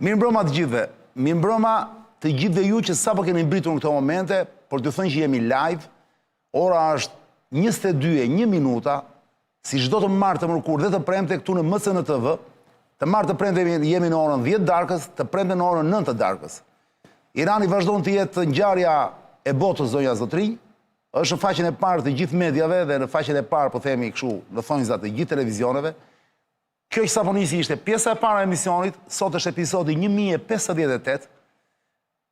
Mirëmbrëma të gjithëve. Mirëmbrëma të gjithëve ju që sapo keni mbërritur në këto momente, për t'ju thënë që jemi live. Ora është 22 e 1 minuta, si çdo të martë, të mërkurë dhe të premte këtu në MCN TV. Të martë të premte jemi në orën 10 darkës, të premte në orën 9 të darkës. Irani vazhdon të jetë ngjarja e botës zonja zotërinj, është në faqen e parë të gjithë mediave dhe në faqen e parë, po themi kështu, në thonjza të gjithë televizioneve. Kjo që sapo nisi ishte pjesa e parë e emisionit, sot është episodi 1058.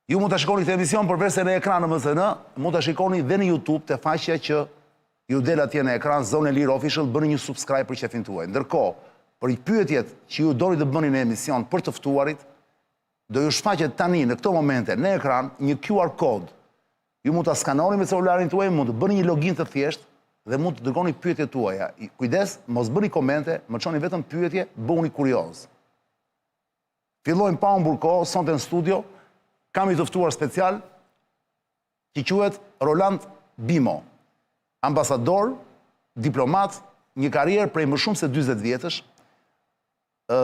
Ju mund ta shikoni këtë emision përveç se në ekran në MCN, mund ta shikoni dhe në YouTube te faqja që ju del atje në ekran Zonë e Lirë Official, bëni një subscribe për qefin tuaj. Ndërkohë, për pyetjet që ju doni të bëni në emision për të ftuarit, do ju shfaqet tani në këto momente në ekran një QR kod. Ju mund ta skanoni me celularin tuaj, mund të bëni një login të thjeshtë dhe mund të dërgoni pyetjet tuaja. Kujdes, mos bëni komente, më çoni vetëm pyetje, bëhuni kurioz. Fillojmë pa humbur kohë, sonte në studio kam një të ftuar special që quhet Roland Bimo, ambasador, diplomat, një karrierë prej më shumë se 40 vjetësh.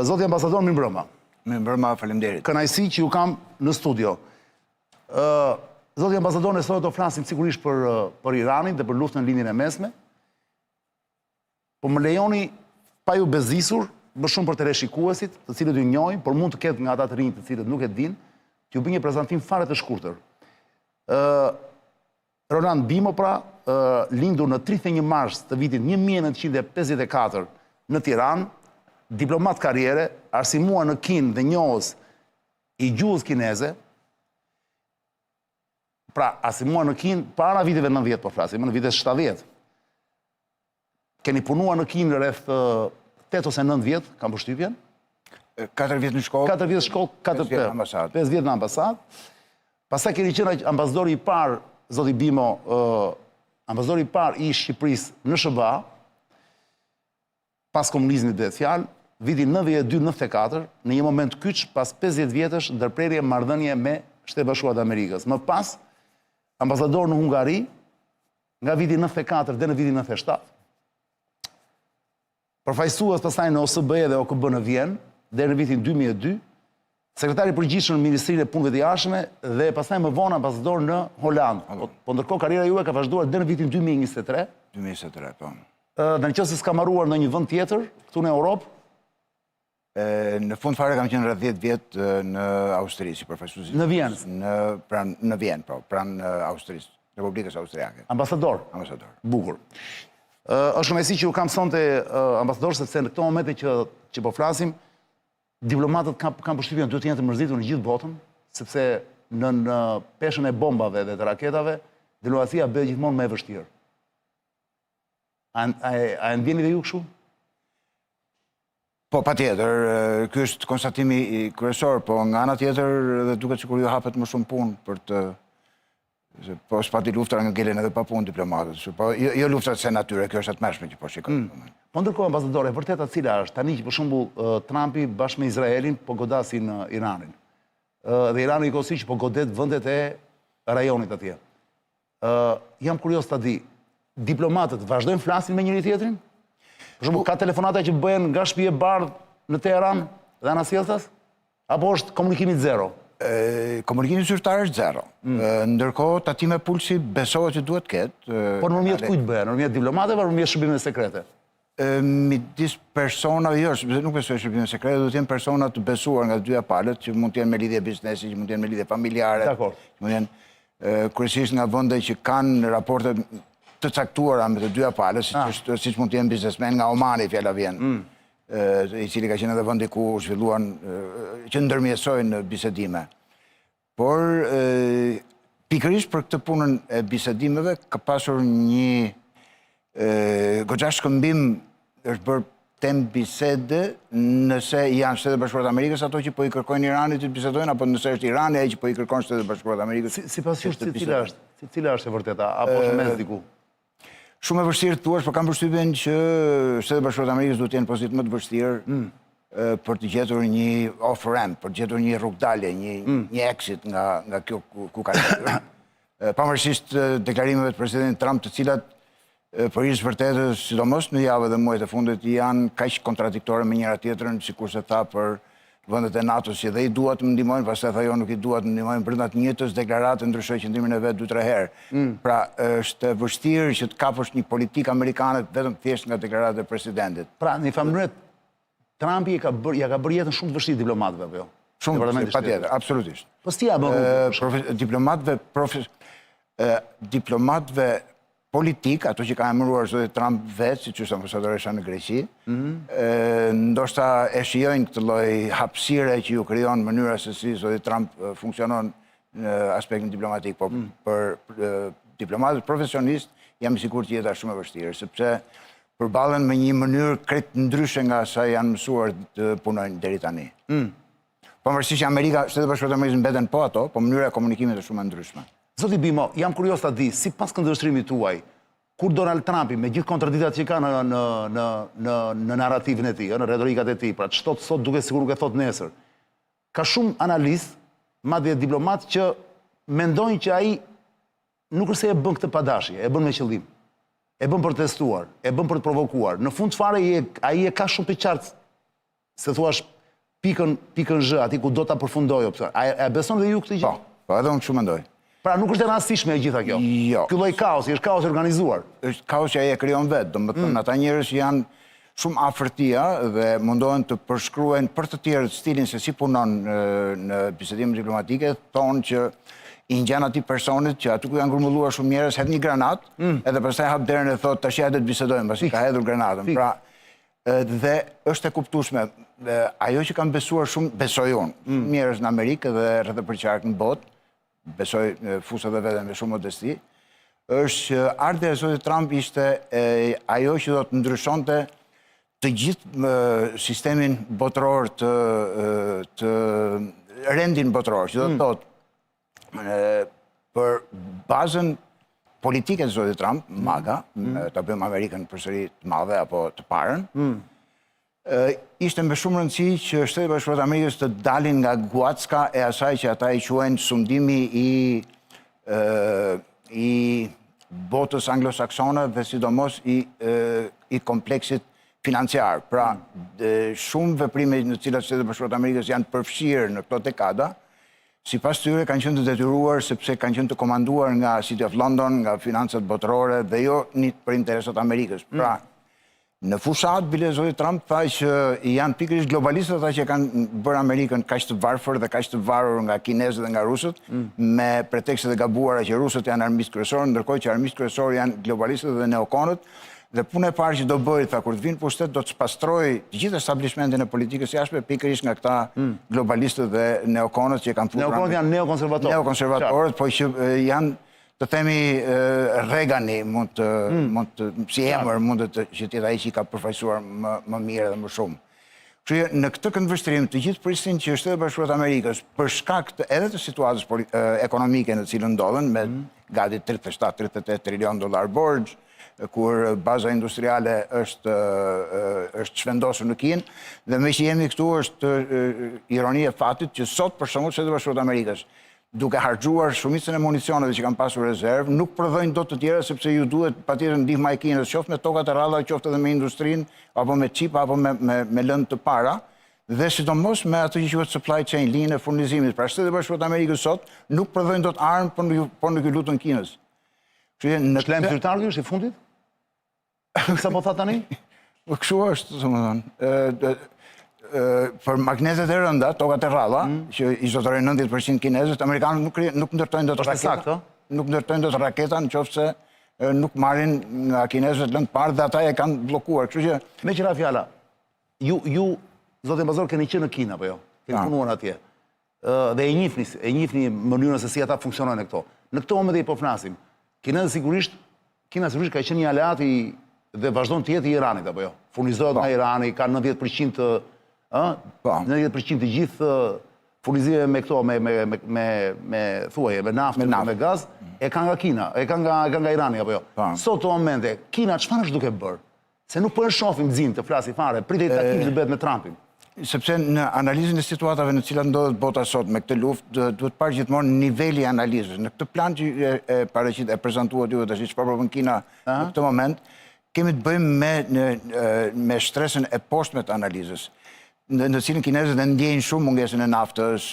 Zoti ambasador, mirëmbrëma. Mirëmbrëma, faleminderit. Kënaqësi që ju kam në studio. Zoti ambasador, ne sot do flasim sigurisht për për Iranin dhe për luftën në Lindjen e Mesme. Po më lejoni pa ju bezdisur, më shumë për teleshikuesit, të cilët ju njohin, por mund të ketë nga ata të rinj të cilët nuk e dinë, t'ju bëj një prezantim fare të shkurtër. Ë Roland Bimo pra, lindur në 31 mars të vitit 1954 në Tiranë, diplomat karriere, arsimuar në Kinë dhe njohës i gjuhës kineze, pra arsimuar në Kinë para viteve 90 po flasim, në vitet 70. Keni punuar në Kinë rreth 8 ose 9 vjet, kam përshtypjen. 4 vjet në shkollë. 4 vjet në shkollë, 4 vjet në ambasadë. 5 vjet në ambasadë. Pastaj keni qenë ambasadori i parë, zoti Bimo, ambasadori i parë i Shqipërisë në SHBA, pas komunizmit bëhet fjalë, vitin 92-94, në një moment kyç pas 50 vjetësh ndërprerje marrëdhënie me Shtetet e Bashkuara të Amerikës. Më pas, ambasador në Hungari, nga viti 94 deri në vitin 97. Përfaqësues pastaj në OSBE dhe OKB në Vjenë deri në vitin 2002, sekretar i përgjithshëm në Ministrinë e Punëve të Jashtme dhe pastaj më vonë ambasador në Holandë. Po, po ndërkohë karriera juaj ka vazhduar deri në vitin 2023. 2023, po. Dhe në qoftë se s'kam harruar në një vend tjetër, këtu në Europë, Në fund fare kam qenë rreth 10 vjet në Austri si përfaqësues. Në Vjenë. Në pranë në Vjenë, po, pranë Austrisë, Republikës Austriake. Ambasador. Ambasador. Bukur. Është kënaqësi që ju kam sonte ambasador sepse në këto momente që që po flasim, diplomatët kam kam përshtypjen duhet të jenë të mërzitur në gjithë botën, sepse në në peshën e bombave dhe të raketave, diplomacia bëhet gjithmonë më e vështirë. A a a e ndjeni dhe ju kështu? Po, patjetër, ky është konstatimi kryesor, po nga ana tjetër dhe duket sikur ju hapet më shumë punë për të se po s'pati luftra ngelen edhe pa punë diplomatët, po jo, jo luftrat se natyre, kjo është e tmerrshme që po shikojmë. Mm. Po ndërkohë ambasador, e vërteta cila është tani që për shembull Trumpi bashkë me Izraelin po godasin Iranin. Dhe Irani njëkohësisht që po godet vendet e rajonit atje. Ë, jam kurioz ta di, diplomatët vazhdojnë flasin me njëri tjetrin? Për shembull, ka telefonata që bëhen nga Shtëpia e Bardhë në Teheran dhe anasjelltas? Apo është komunikimi zero? Komunikimi zyrtar është zero. Mm. Ndërkohë, tatime pulsi besohet që duhet të ketë. Po nëpërmjet kujt bëhen? Nëpërmjet diplomatëve apo nëpërmjet shërbimeve sekrete? Midis personave, jo, nuk besoj shërbime sekrete, do të jenë persona të besuar nga të dyja palët, që mund të jenë me lidhje biznesi, që mund të jenë me lidhje familjare, Dakor. që mund të jenë kryesisht nga vende që kanë raporte të caktuara me të dyja palët, siç ah. është siç mund të jenë biznesmen nga Omani, fjala vjen. Mm. i cili ka qenë edhe vendi ku zhvilluan që ndërmjetësojnë bisedime. Por, pikërisht për këtë punën e bisedimeve, ka pasur një goxha shkëmbim, është bërë temë bisede nëse janë Shtetet e Bashkuara të Amerikës ato që po i kërkojnë Iranit të bisedojnë apo nëse është Irani ai që po i kërkon Shtetet e Bashkuara të Amerikës. Sipas jush cila është, cila është e vërteta apo është mes diku? Shumë e vështirë të thuash, por kam përshtypjen që Shtetet e Bashkuara të Amerikës duhet të jenë në pozitë më të vështirë mm. për të gjetur një off ramp, për të gjetur një rrugdalje, një mm. një exit nga nga kjo ku, ku ka qenë. Pavarësisht deklarimeve të presidentit Trump, të cilat për hir të vërtetës, sidomos në javët dhe muajt e fundit, janë kaq kontradiktore me njëra tjetrën, sikurse tha për vendet e NATO-s që dhe i dua të më ndihmojnë, pastaj tha jo nuk i dua të më ndihmojnë, brenda të njëjtës deklaratë ndryshoi qëndrimin e vet dy-tre herë. Mm. Pra, është e vështirë që të kapësh një politikë amerikane vetëm thjesht nga deklaratat e presidentit. Pra, në një farë mënyre Trumpi e ka bërë, ia ka bërë jetën shumë të vështirë diplomatëve apo jo? Shumë të vështirë, patjetër, absolutisht. Po si ia bën? Diplomatëve profes diplomatëve politikë, ato që ka emëruar zoti Trump vetë, siç është ambasadoresha në Greqi, mm ndoshta e shijojnë këtë lloj hapësire që ju krijon mënyra se si zoti Trump funksionon në aspektin diplomatik, po mm. për diplomatët profesionistë jam i sigurt që jeta është shumë e vështirë, sepse përballen me një mënyrë krejt ndryshe nga sa janë mësuar të punojnë deri tani. Mm. Pavarësisht që Amerika, Shtetet e Bashkuara të Amerikës mbeten po ato, po mënyra e komunikimit është shumë e ndryshme. Zoti Bimo, jam kurioz ta di, sipas këndvështrimit tuaj, kur Donald Trumpi me gjithë kontradiktat që ka në në në në në narrativën e tij, ë, në retorikat e tij, pra ç'thotë sot duket sikur nuk e thotë nesër. Ka shumë analistë, madje diplomatë që mendojnë që ai nuk është se e bën këtë pa dashje, e bën me qëllim. E bën për të testuar, e bën për të provokuar. Në fund fare ai e ka shumë të qartë se thua pikën pikën zh, aty ku do ta përfundojë, pse. A e beson dhe ju këtë gjë? Po, po edhe unë kështu mendoj. Pra nuk është e rastësishme e gjitha kjo. Jo. Ky lloj kaosi është kaos i organizuar. Është kaos që ai e krijon vetë, domethënë mm. ata njerëz që janë shumë afër tij dhe mundohen të përshkruajnë për të tjerët stilin se si punon në bisedime diplomatike, thonë që i ngjan atij personit që aty ku janë grumbulluar shumë njerëz hedh një granatë, mm. edhe pastaj hap derën e thotë tash hajde të bisedojmë, pasi ka hedhur granatën. Pra, dhe është e kuptueshme, ajo që kam besuar shumë, besoj unë, mm. njerëz në Amerikë dhe rreth e përqark në botë, besoj fus edhe veten me shumë modesti, është që ardhja e zotit Trump ishte ajo që do të ndryshonte të gjithë sistemin botëror të, të rendin botëror, që do të mm. thotë për bazën politike të zotit Trump, mm. MAGA, mm. ta bëjmë Amerikën përsëri të madhe apo të parën, Ishte me shumë rëndësi që Shtetet e Bashkuara të Amerikës të dalin nga guacka e asaj që ata e quajnë sundimi i i botës anglosaksone dhe sidomos i i kompleksit financiar. Pra, shumë veprime në të cilat Shtetet e Bashkuara të Amerikës janë përfshirë në këto dekada, sipas tyre kanë qenë të detyruar sepse kanë qenë të komanduar nga City of London, nga financat botërore dhe jo për interesat e Amerikës. Pra, Në fushatë, bile zoti Trump tha që janë pikërisht globalistët ata që e kanë bërë Amerikën kaq të varfër dhe kaq të varur nga kinezët dhe nga rusët, mm. me pretekstet e gabuara që rusët janë armiqtë kryesorë, ndërkohë që armiqtë kryesorë janë globalistët dhe neokonët. Dhe puna e parë që do bëjë, tha, kur të vijë në pushtet, do të spastrojë të gjithë establishmentin e politikës së jashtme pikërisht nga këta mm. globalistët dhe neokonët që kanë futur. Neokonët janë neokonservatorë. Neokonservatorët, po që janë të themi Regani mund të, mm. mund të, si emër mund të, që të jetë ai që i ka përfaqësuar më, më mirë dhe më shumë. Kështu që në këtë këndvështrim të gjithë prisnin që Shtetet e Bashkuara të Amerikës për shkak të edhe të situatës ekonomike në të cilën ndodhen me mm. gati 37-38 trilion dollar borxh, kur baza industriale është është zhvendosur në Kinë dhe meqë jemi këtu është ironi e fatit që sot për shembull Shtetet e Bashkuara të Amerikës duke harxhuar shumicën e municioneve që kanë pasur rezervë, nuk prodhojnë dot të tjera sepse ju duhet patjetër ndihma e Kinës, qoftë me tokat e rralla, qoftë edhe me industrinë, apo me çipa, apo me me me lëndë të para, dhe sidomos me atë që quhet supply chain, linjën e furnizimit. Pra Shtetet e Bashkuara të Amerikës sot nuk prodhojnë dot armë po nuk po nuk ju luten Kinës. Kështu që në lajm zyrtar ky është i fundit? Sa po tha tani? Po kështu është, domethënë. Për magnetet e rënda, tokat e rralla, mm. që i zotërojnë 90% kinezët, amerikanët nuk nuk ndërtojnë dot raketa. Nuk ndërtojnë dot raketa në qoftë se nuk marrin nga kinezët lëndë të parë dhe ata e kanë bllokuar. Kështu që meqë ra fjala, ju ju zoti ambasador keni qenë në Kinë apo jo? Keni punuar atje. Dhe e njihni, e njihni mënyrën se si ata funksionojnë këto. Në këtë moment që po flasim, Kinezët sigurisht, Kina sigurisht ka qenë një aleat i dhe vazhdon të jetë i Iranit apo jo? Furnizohet po. nga Irani, ka 90% të, ë? Po. 90% të gjithë furnizimeve me këto me me me me me thuaje, me naftë, me, naftë. me gaz, e ka nga Kina, e ka nga e ka nga Irani apo jo? Po. Sot këto momente, Kina çfarë është duke bërë? Se nuk po e shohim Xin të flasi fare, pritet takim të bëhet me Trumpin. Sepse në analizën e situatave në të cilat ndodhet bota sot me këtë luftë, duhet parë gjithmonë niveli i analizës. Në këtë plan që e, e paraqit e prezantuat juve tash çfarë po bën Kina në këtë moment, kemi të bëjmë me në, me shtresën e poshtme të analizës. në të cilin kinezët e ndjejnë shumë mungesën e naftës,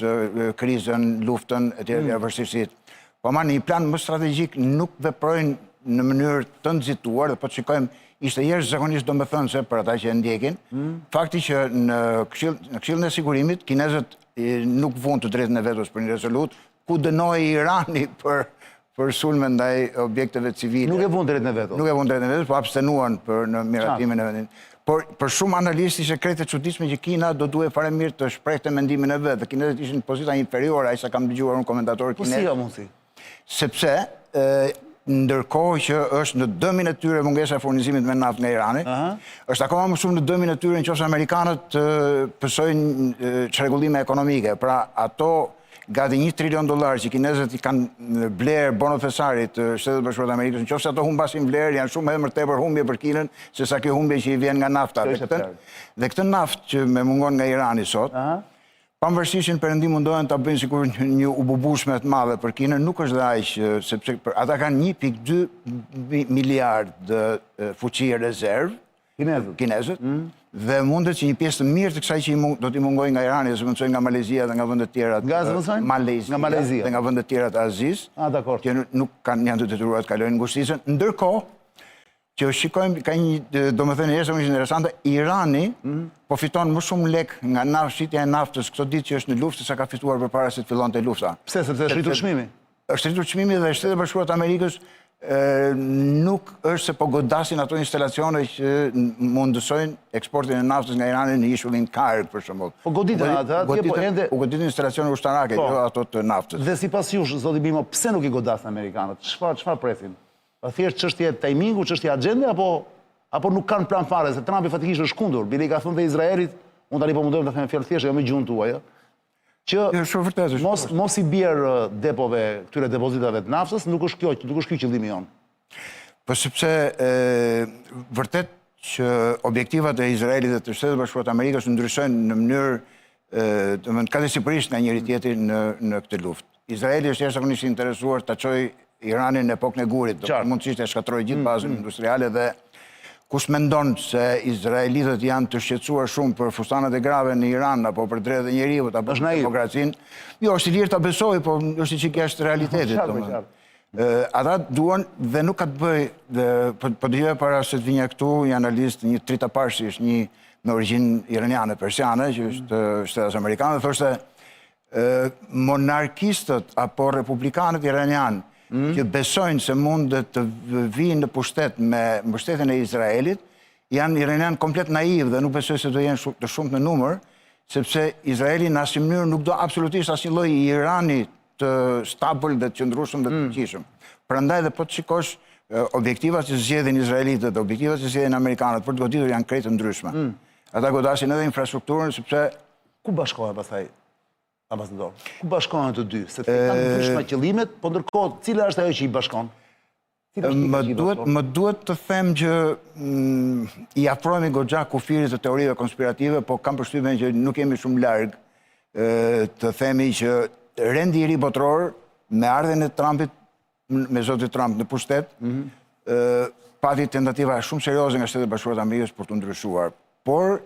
krizën, luftën, etj, etj, mm. vështirësitë. Po ama në një plan më strategjik nuk veprojnë në mënyrë të nxituar dhe po të shikojmë ishte jashtëzakonisht domethënëse për ata që e ndjekin, mm. fakti që në Këshill në Këshillin e Sigurimit kinezët nuk vunë të drejtën e vetos për një rezolutë ku dënohej Irani për për sulme ndaj objekteve civile. Nuk e vunë drejtën e vetos. Nuk e vunë drejtën e vetos, po abstenuan për në miratimin e vendimit. Por për shumë analistë ishte krejt e çuditshme që Kina do duhej fare mirë të shprehte mendimin e vet dhe kinezët ishin në pozita inferiore, aq sa kam dëgjuar unë komentatorë kinezë. Po si ka mundësi? Sepse ndërkohë që është në dëmin e tyre mungesa e furnizimit me naftë nga Irani, është akoma më shumë në dëmin e tyre në qoftë se amerikanët pësojnë çrregullime ekonomike. Pra ato gati 1 trilion dollar që kinezët i kanë blerë bono thesari të Shteteve të Bashkuara të Amerikës, në qoftë se ato humbasin vlerë, janë shumë më tepër humbje për Kinën se sa kjo humbje që i vjen nga nafta. Dhe këtë, dhe këtë naftë që më mungon nga Irani sot, pavarësisht që në Perëndim mundohen ta bëjnë sikur një ububushme të madhe për Kinën, nuk është dhe aq, sepse për, ata kanë 1.2 miliard fuçi rezervë, Kinezët. Kinezët. Mm. Dhe mundet që një pjesë të mirë të kësaj që do t'i mungojë nga Irani, dhe zëvendësojnë nga Malezia dhe nga vendet tjera. Nga zëvendësojnë? Malezia. Nga Malezia. Dhe nga vendet tjera të Azisë. Ah, dakord. Që nuk kanë janë të detyruar të kalojnë ngushticën. Ndërkohë që shikojmë ka një domethënie jashtëzakonisht interesante, Irani mm. po fiton më shumë lek nga naftë, shitja e naftës këto ditë që është në luftë se sa ka fituar përpara se të fillonte lufta. Pse? Sepse është rritur çmimi. Është rritur çmimi dhe Shtetet e Bashkuara të Amerikës nuk është se po godasin ato instalacione që mundësojnë eksportin e naftës nga Irani në ishullin Karg, për shembull. Po goditën ata, atje po ende u goditën instalacione ushtarake, po. jo ato të naftës. Dhe sipas jush, zoti Bimo, pse nuk i godasin amerikanët? Çfarë çfarë presin? Pa thjesht çështje timingu, çështje agjende apo apo nuk kanë plan fare se Trumpi faktikisht është kundër. Bile i ka thënë dhe Izraelit, unë tani po mundohem ta them fjalë thjesht, jo me gjuhën tuaj, ë. Që jo, është vërtet, është mos mos i bjer depove këtyre depozitave të naftës, nuk është kjo, nuk është ky qëllimi jonë. Po sepse e, vërtet që objektivat e Izraelit dhe të Shteteve të Bashkuara të Amerikës ndryshojnë në mënyrë domethënë katërsipërisht nga njëri tjetri në në këtë luftë. Izraeli është jashtëzakonisht i interesuar ta çojë Iranin në epokën e gurit, do mundësisht të shkatërrojë gjithë mm, bazën mm. industriale dhe kush mendon se izraelitët janë të shqetësuar shumë për fustanat e grave në Iran apo për drejtat e njeriut apo për demokracinë, jo, është i lirë ta besojë, po është një çik jashtë realitetit, domethënë. Ata duan dhe nuk ka të bëjë dhe po, po dëgjoja para se të vinja këtu një analist, një trita parsish, një me origjinë iraniane, persiane, që është shtetas amerikan dhe thoshte monarkistët apo republikanët iranianë mm. që besojnë se mund të vijnë në pushtet me mbështetjen e Izraelit, janë iranianë komplet naivë dhe nuk besoj se do jenë të shumtë në numër, sepse Izraeli në asnjë mënyrë nuk do absolutisht asnjë lloj Irani të stabil dhe të qëndrueshëm dhe të mm. fuqishëm. Prandaj dhe po të shikosh objektivat që zgjedhin izraelitët dhe objektivat që zgjedhin amerikanët për të goditur janë krejt të ndryshme. Mm. Ata godasin edhe infrastrukturën sepse Ku bashkohen pastaj ambasador? Ku bashkohen të dy? Sepse kanë të ndryshme qëllimet, po ndërkohë cila është ajo që i bashkon? Më duhet, më duhet të them që mm, i afrohemi goxha kufirit të teorive konspirative, po kam përshtypjen që nuk jemi shumë larg të themi që rendi i ri botëror me ardhjen e Trumpit me zotin Trump në pushtet, mm -hmm. pati tentativa shumë serioze nga Shtetet e Bashkuara të Amerikës për t'u ndryshuar. Por,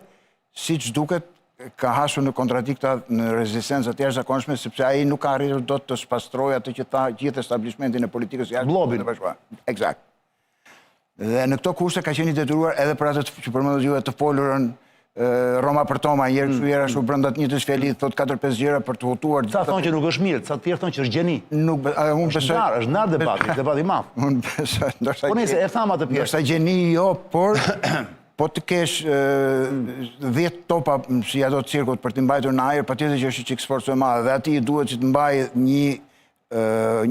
siç duket, ka hasur në kontradikta në rezistenca të jashtëzakonshme, sepse ai nuk ka arritur dot të spastrojë atë që tha gjithë establishmentin e politikës jashtë. Bllobin. Eksakt. Dhe në këto kushte ka qenë i detyruar edhe për atë që përmendët juve të folurën Roma për Toma, një herë kështu, një herë ashtu brenda të njëjtës fjali thotë 4-5 gjëra për të hutuar. Ca thonë që nuk është mirë, ca të tjerë thonë që është gjeni. Nuk, unë besoj. Është ndarë, është ndarë debati, debat i madh. Unë besoj, ndoshta. Po nëse e thamë atë pjesë. Ndoshta gjeni jo, por po të kesh 10 topa si ato të cirkut për t'i mbajtur në ajër, patjetër që është një çik sforcë e madhe dhe atij i duhet që të mbajë një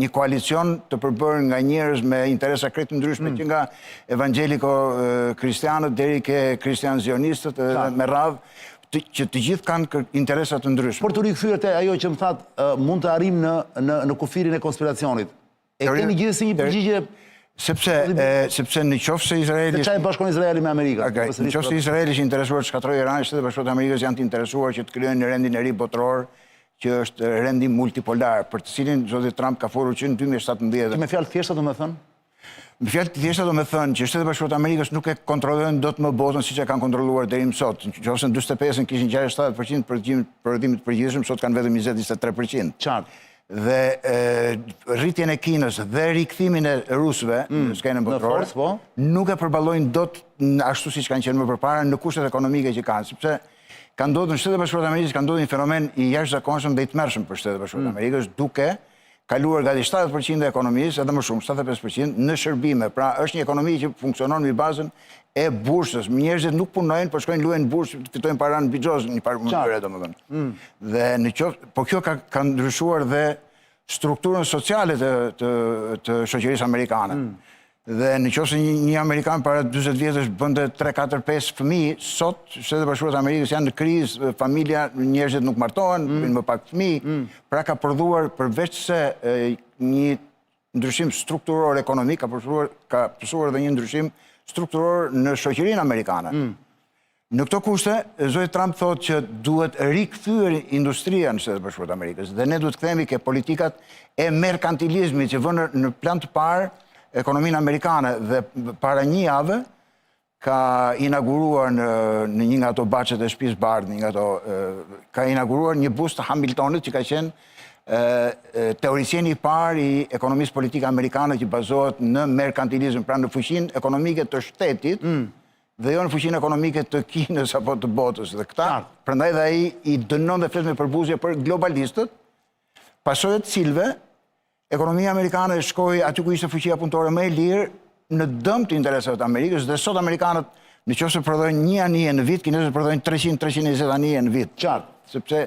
një koalicion të përbërë nga njerëz me interesa krejt të ndryshme, mm. që nga evangjeliko kristianët deri ke kristian zionistët edhe me radhë, që të gjithë kanë interesa të ndryshme. Për t'u rikthyer te ajo që më thatë, mund të arrijmë në në në kufirin e konspiracionit. E keni gjithsesi një përgjigje Sepse, sepse në qoftë se Izraeli... Se ça e bashkon Izraeli me Amerikën? Okay. Në qoftë se Izraeli është interesuar të shkatërrojë Iranin, Shtetet e Bashkuara të Amerikës janë të interesuar që të krijojnë rendin e ri botëror, që është rendi multipolar, për të cilin zoti Trump ka folur që në 2017. Që me fjalë të thjeshta domethënë? Me fjalë të thjeshta do me thënë që Shtetet e Bashkuara të Amerikës nuk e kontrollojnë dot më botën siç e kanë kontrolluar deri më sot. Në qoftë se në 45-ën kishin 60-70% të prodhimit të përgjithshëm, sot kanë vetëm 20-23%. Qartë. Dhe rritjen e Kinës dhe rikthimin e rusëve mm, në skenën botërore, po. nuk e përballojnë dot ashtu siç kanë qenë më përpara në kushtet ekonomike që kanë, sepse ka ndodhur në Shtetet e Bashkuara të Amerikës ka ndodhur një fenomen i jashtëzakonshëm dhe i tmerrshëm për Shtetet e Bashkuara të mm. Amerikës, duke kaluar gati 70% e ekonomisë, edhe më shumë, 75% në shërbime. Pra është një ekonomi që funksionon mbi bazën e bursës. Njerëzit nuk punojnë, por shkojnë luajnë bursë, fitojnë para në bixhoz, në një farë mënyre, domethënë. Mm. Dhe në qoftë, po kjo ka ka ndryshuar dhe strukturën sociale të të të shoqërisë amerikane. Mm. Dhe në qoftë se një, një amerikan para 40 vjetësh bënte 3, 4, 5 fëmijë, sot Shtetet e Bashkuara të Amerikës janë në krizë, familja, njerëzit nuk martohen, mm. bëjnë më pak fëmijë. Mm. Pra ka prodhuar përveç se e, një ndryshim strukturor ekonomik, ka pësuar ka pësuar edhe një ndryshim strukturor në shoqërinë amerikane. Mm. Në këto kushte, zoti Trump thotë që duhet rikthyer industria në Shtetet e Bashkuara të Amerikës dhe ne duhet të kthehemi ke politikat e merkantilizmit që vënë në plan të parë ekonominë amerikane dhe para një jave ka inauguruar në në një nga ato bahçet e Shtëpisë Bardhë, një nga ato ka inauguruar një bust të Hamiltonit që ka qenë teoricieni i parë i ekonomisë politike amerikane që bazohet në merkantilizëm, pra në fuqinë ekonomike të shtetit, mm. dhe jo në fuqinë ekonomike të Kinës apo të botës. Dhe këta, prandaj dhe ai i dënon dhe flet me përbuzje për globalistët, pasojë e të cilëve ekonomia amerikane shkoi aty ku ishte fuqia punëtore më e lirë në dëm të interesave të Amerikës dhe sot amerikanët në qoftë se prodhojnë një anije në vit, kinezët prodhojnë 300-320 anije në vit. Qartë. Sepse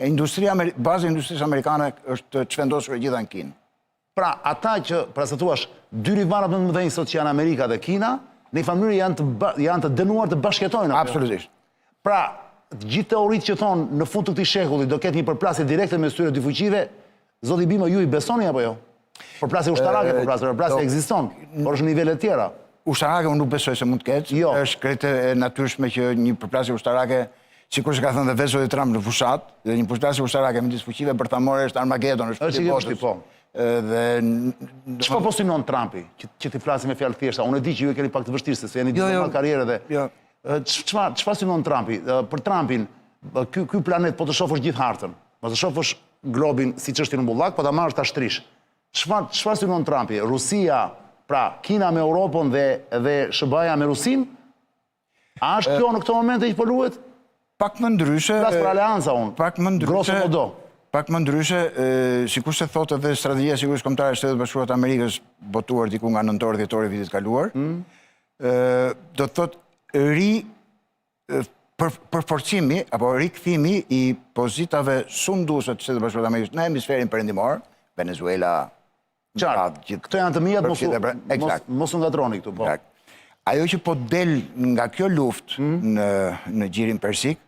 industria, baza e industrisë amerikane është çvendosur e gjitha në Kinë. Pra, ata që, pra si thua, dy rivalët më të mëdhenj sot që janë Amerika dhe Kina, në një farë mënyre janë të janë të dënuar të bashkëjetojnë. Jo? Absolutisht. Pra, të gjithë teoritë që thonë në fund të këtij shekulli do ketë një përplasje direkte mes këtyre dy fuqive, zoti Bimo ju i besoni apo jo? Përplasje ushtarake, përplasje, përplasje ekziston, por është në nivele të tjera. Ushtarake unë nuk besoj se mund të ketë. Jo. Është krejt e natyrshme që një përplasje ushtarake, sikurse ka thënë dhe vetë zoti Trump në fushatë, dhe një përplasje ushtarake midis fuqive bërthamore është Armagedon, është fundi i botës. Po. Dhe çfarë po synon Trumpi, që që t'i flasim me fjalë të thjeshta? Unë e di që ju e keni pak të vështirë se jeni jo, jo. karrierë dhe jo. Çfarë çfarë synon Trumpi? Për Trumpin, ky ky planet po të shofësh gjithë hartën, po të shofësh globin siç është i rrumbullak, po ta marrësh ta shtrish. Çfarë çfarë synon Trumpi? Rusia, pra Kina me Europën dhe dhe SHBA-ja me Rusinë? A është kjo në këto momente që po luhet? Pak më ndryshe. Flas për aleanca unë. Pak më ndryshe. Grosso modo. Pak më ndryshe, sikurse thotë edhe strategjia e sigurisë kombëtare e Shteteve të Bashkuara të Amerikës, botuar diku nga nëntori dhjetori i vitit të kaluar, mm. do të thotë ri për, përforcimi apo rikthimi i pozitave sunduese të Shteteve të Bashkuara të Amerikës në hemisferin perëndimor, Venezuela, Qartë. Këto janë të miat, mos u mos, mos u ngatërroni këtu, po. Ajo që po del nga kjo luftë mm. në në gjirin persik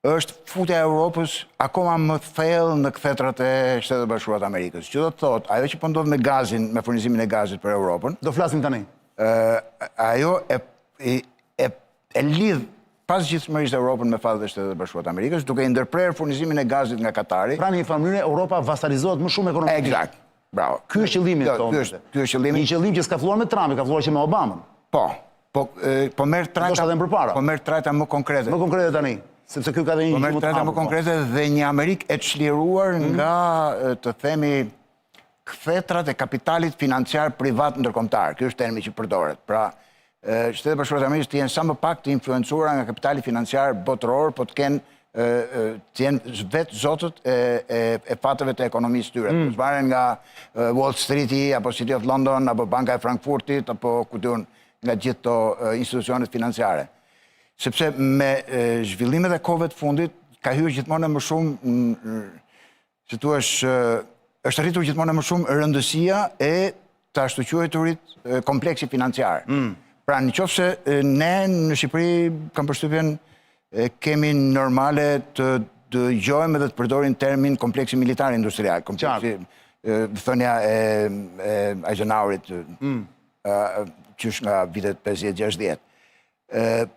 është futja e Europës akoma më thellë në kthetrat e Shteteve të Bashkuara të Amerikës. Që do të thotë, ajo që po ndodh me gazin, me furnizimin e gazit për Europën, do flasim tani. Ë ajo e e e, e lidh pazgjidhshmërisht Europën me fatet e Shteteve të Bashkuara të Amerikës, duke i ndërprerë furnizimin e gazit nga Katari. Pra në një farë mënyre Europa vasalizohet më shumë ekonomikisht. Eksakt. Bravo. Ky është qëllimi i Ky është ky është qëllimi. Një qëllim që s'ka filluar me Trumpin, ka filluar që me Obamën. Po. Po po merr trajta edhe më përpara. Po merr trajta më konkrete. Më konkrete tani, sepse ky ka dhe një po merr trajta më po. konkrete dhe një Amerikë e çliruar mm. nga të themi kthetrat e kapitalit financiar privat ndërkombëtar. Ky është termi që përdoret. Pra, Shtetet e Bashkuara të Amerikës të jenë sa më pak të influencuara nga kapitali financiar botëror, po të kenë të jenë vetë zotët e, e, e fateve të ekonomisë tyre. Mm. Të varen nga Wall Streeti, apo City of London, apo Banka e Frankfurtit, apo ku di unë nga gjithë këto institucionet financiare. Sepse me zhvillimet e kohëve të fundit, ka hyrë gjithmonë e më shumë si thua, është rritur gjithmonë e më shumë rëndësia e të ashtuquajturit kompleksi financiar. Mm. Pra në qoftë se ne në Shqipëri kam përshtypjen kemi normale të dëgjojmë edhe të përdorim termin kompleksi militar industrial, kompleksi thënia e, e Eisenhowerit mm. qysh nga vitet 50-60.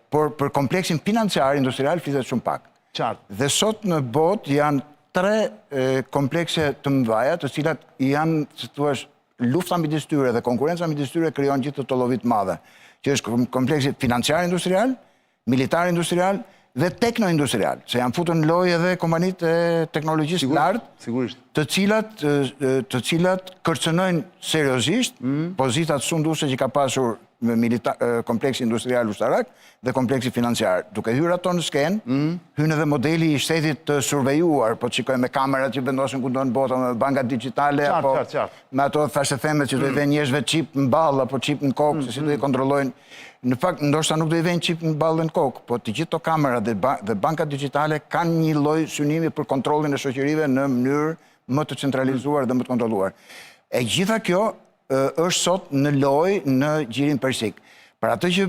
Por për kompleksin financiar industrial flitet shumë pak. Qartë. Dhe sot në botë janë tre komplekse të mëdha, të cilat janë, si thua, Lufta midis tyre dhe konkurrenca midis tyre krijon gjithë këtë tollovi të madhe, që është kompleksi financiar industrial, militar industrial dhe tekno-industrial, se janë futur në lojë edhe kompanitë e teknologjisë së lartë, sigurisht, të cilat të cilat kërcënojnë seriozisht mm. pozitat sunduese që ka pasur me milita, kompleksi industrial ushtarak dhe kompleksi financiar. Duke hyrë ato në skenë, mm. hyn edhe modeli i shtetit të survejuar, po të shikojmë me kamerat që vendosen kudo në botë, me bankat digjitale, apo me ato thashethemet që do i mm. vënë njerëzve çip në ballë apo çip në kokë, mm. se si do i mm. kontrollojnë. Në fakt, ndoshta nuk do i vënë çip në ballë dhe në kokë, po të gjithë ato kamerat dhe, ba dhe bankat digjitale kanë një lloj synimi për kontrollin e shoqërive në mënyrë më të centralizuar dhe më të kontrolluar. E gjitha kjo është sot në lojë në gjirin persik. Për atë që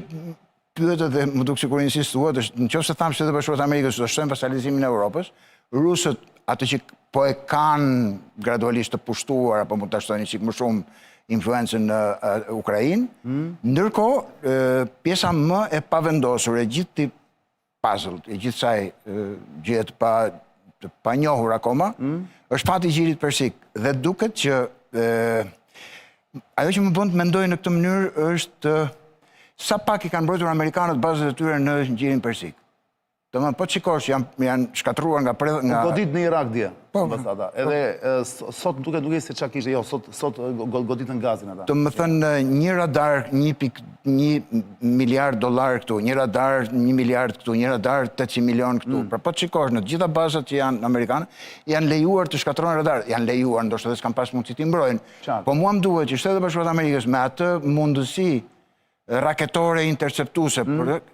pyetët dhe m'u duk sikur insistuat, është në qoftë se thamë Shtetet e Bashkuara të Amerikës do shtojnë vasalizimin e Europës, rusët atë që po e kanë gradualisht të pushtuar apo mund ta shtojnë një çik më shumë influencën në Ukrainë. Mm. Ndërkohë, pjesa më e pavendosur e gjithë këtij puzzle, e gjithë kësaj gjëje të pa të panjohur akoma, mm. është fati i gjirit persik dhe duket që e, ajo që më bën të mendoj në këtë mënyrë është sa pak i kanë mbrojtur amerikanët bazat e tyre në gjirin persik. Domethënë, po të shikosh, janë, janë shkatërruar nga... Pre, nga... U godit në Irak dje, po, ambasada. Po. Edhe sot duke duke se ça kishte, jo, sot, sot goditën gazin ata. Domethënë, një radar, 1.1 miliard dollar këtu, një radar 1 miliard këtu, një radar 800 milion këtu. Mm. Pra po të shikosh në të gjitha bazat që janë amerikane, janë lejuar të shkatërrohen radarët, janë lejuar, ndoshta edhe s'kanë pas mundësi t'i mbrojnë. Po mua më duhet që Shtetet e Bashkuara të Amerikës me atë mundësi raketore interceptuese, mm. për,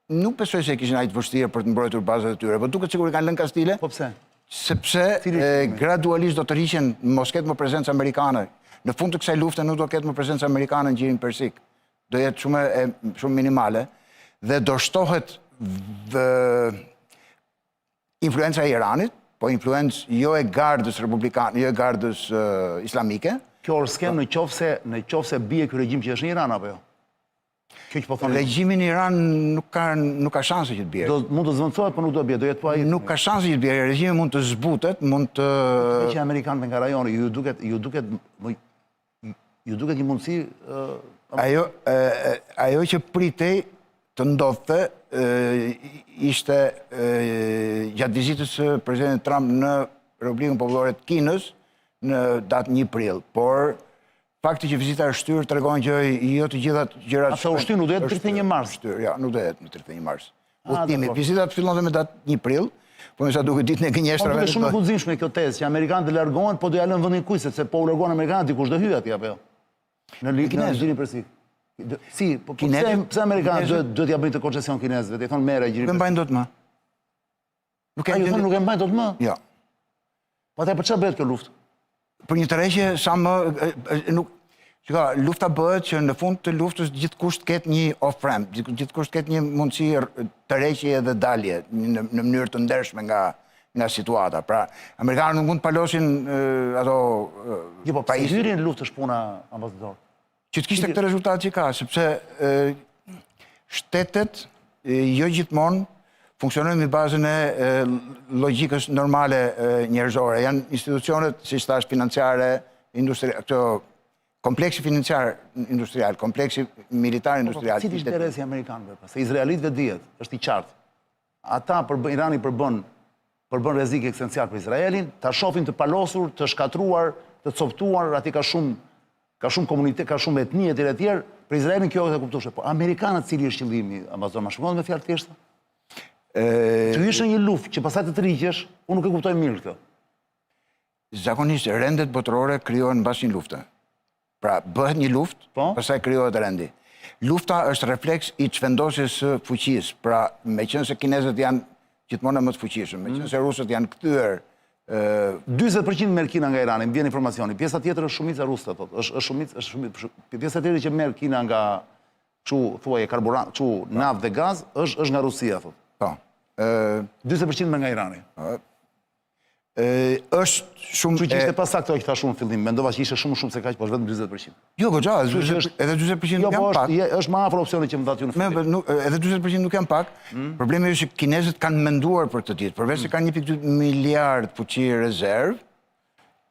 nuk besoj se e kishin aq të vështirë për të mbrojtur bazat e tyre, po duket sikur i kanë lënë kastile. Po pse? Sepse e, gradualisht do të tërhiqen, mos ketë më prezencë amerikane. Në fund të kësaj lufte nuk do ketë më prezencë amerikane në gjirin persik. Do jetë shumë e, shumë minimale dhe do shtohet vë, influenca e Iranit, po influencë jo e gardës republikane, jo e gardës uh, islamike. Kjo është skemë në qoftë se në qoftë se bie ky regjim që është në Iran apo jo? Kjo që po thoni. Regjimi në Iran nuk ka nuk ka shanse që të bjerë. Do mund të zëvendësohet, por nuk do bjerë, do jetë po ai. Nuk ka shanse që të bjerë. Regjimi mund të zbutet, mund të Tërheqja e amerikanëve nga rajoni, ju duket ju duket ju duket një mundësi ajo ajo që pritej të ndodhte ishte gjatë vizitës së presidentit Trump në Republikën Popullore të Kinës në datë 1 prill, por Fakti që vizita është shtyrë tregon që jo të gjitha gjërat... A se u shty, nuk do jetë 31 mars? Shtyrë, jo, nuk do jetë në 31 mars. Udhëtimi, vizita fillonte me datë 1 prill, po me sa duket ditën e gënjeshtrave... Po duket shumë e guximshme kjo tezë, që amerikanët të largohen, po do ja lënë vendin kujt, sepse po u larguan amerikanët, dikush do hyjë atje, apo jo? Në Gjirin Persik. Si, po, po pse, pse amerikanët duhet duhet t'ia bëjnë këtë koncesion kinezëve, t'i thonë merre Gjirin Persik? Nuk e mbajnë dot më. Nuk e thonë nuk e mbajnë dot më? Jo. Po atëherë për çfarë bëhet kjo luftë? Për një tërheqje sa më nuk Shiko, lufta bëhet që në fund të luftës gjithkush të ketë një off ramp, gjithkush të ketë një mundësi tërheqje dhe dalje në, në mënyrë të ndershme nga nga situata. Pra, amerikanët nuk mund të palosin ato Jo, po pse hyri në luftë është puna ambasador. Që të kishte këtë rezultat që ka, sepse shtetet jo gjithmonë funksionojnë mbi bazën e logjikës normale njerëzore. Janë institucionet, siç thashë, financiare, industri, këto kompleksi financiar industrial, kompleksi militar po, po, industrial. Po, cili është interesi i amerikanëve? Se izraelitëve dihet, është i qartë. Ata për Irani përbën përbën rrezik ekzistencial për Izraelin, ta shohin të palosur, të shkatërruar, të copëtuar, aty ka shumë ka shumë komunitet, ka shumë etni etj etj. Për Izraelin kjo është e kuptueshme. Po amerikanët cili është qëllimi, ambasador, ma shpjegon me fjalë të thjeshta? Ë Të hysh në një luftë që pastaj të tërhiqesh, unë nuk e kuptoj mirë këtë. Zakonisht rendet botërore krijohen mbas një lufte. Pra, bëhet një luftë, po? pastaj krijohet rendi. Lufta është refleks i çvendosjes së fuqisë. Pra, meqenëse kinezët janë gjithmonë më të fuqishëm, meqenëse mm. rusët janë kthyer 40% merr Kina nga Irani, më vjen informacioni. Pjesa tjetër është shumica ruse, thotë. Është është shumicë, është shumicë. Pjesa tjetër që merr Kina nga çu thuaje karburant, çu naftë dhe gaz, është është nga Rusia, thotë. Po. Ë 40% merr nga Irani. Është shumë Kështu që ishte pasaktë ajo që thashë unë në fillim, mendova që ishte shumë më shumë se kaq, po është vetëm 40%. Jo, goxha, edhe 40% jo, nuk janë po pak. Jo, është më afër opsionit që më dhatë ju në fillim. Nuk, edhe 40% nuk janë pak. Mm. Problemi është që kinezët kanë menduar për këtë ditë, përveç se mm. kanë 1.2 miliard fuqi rezervë,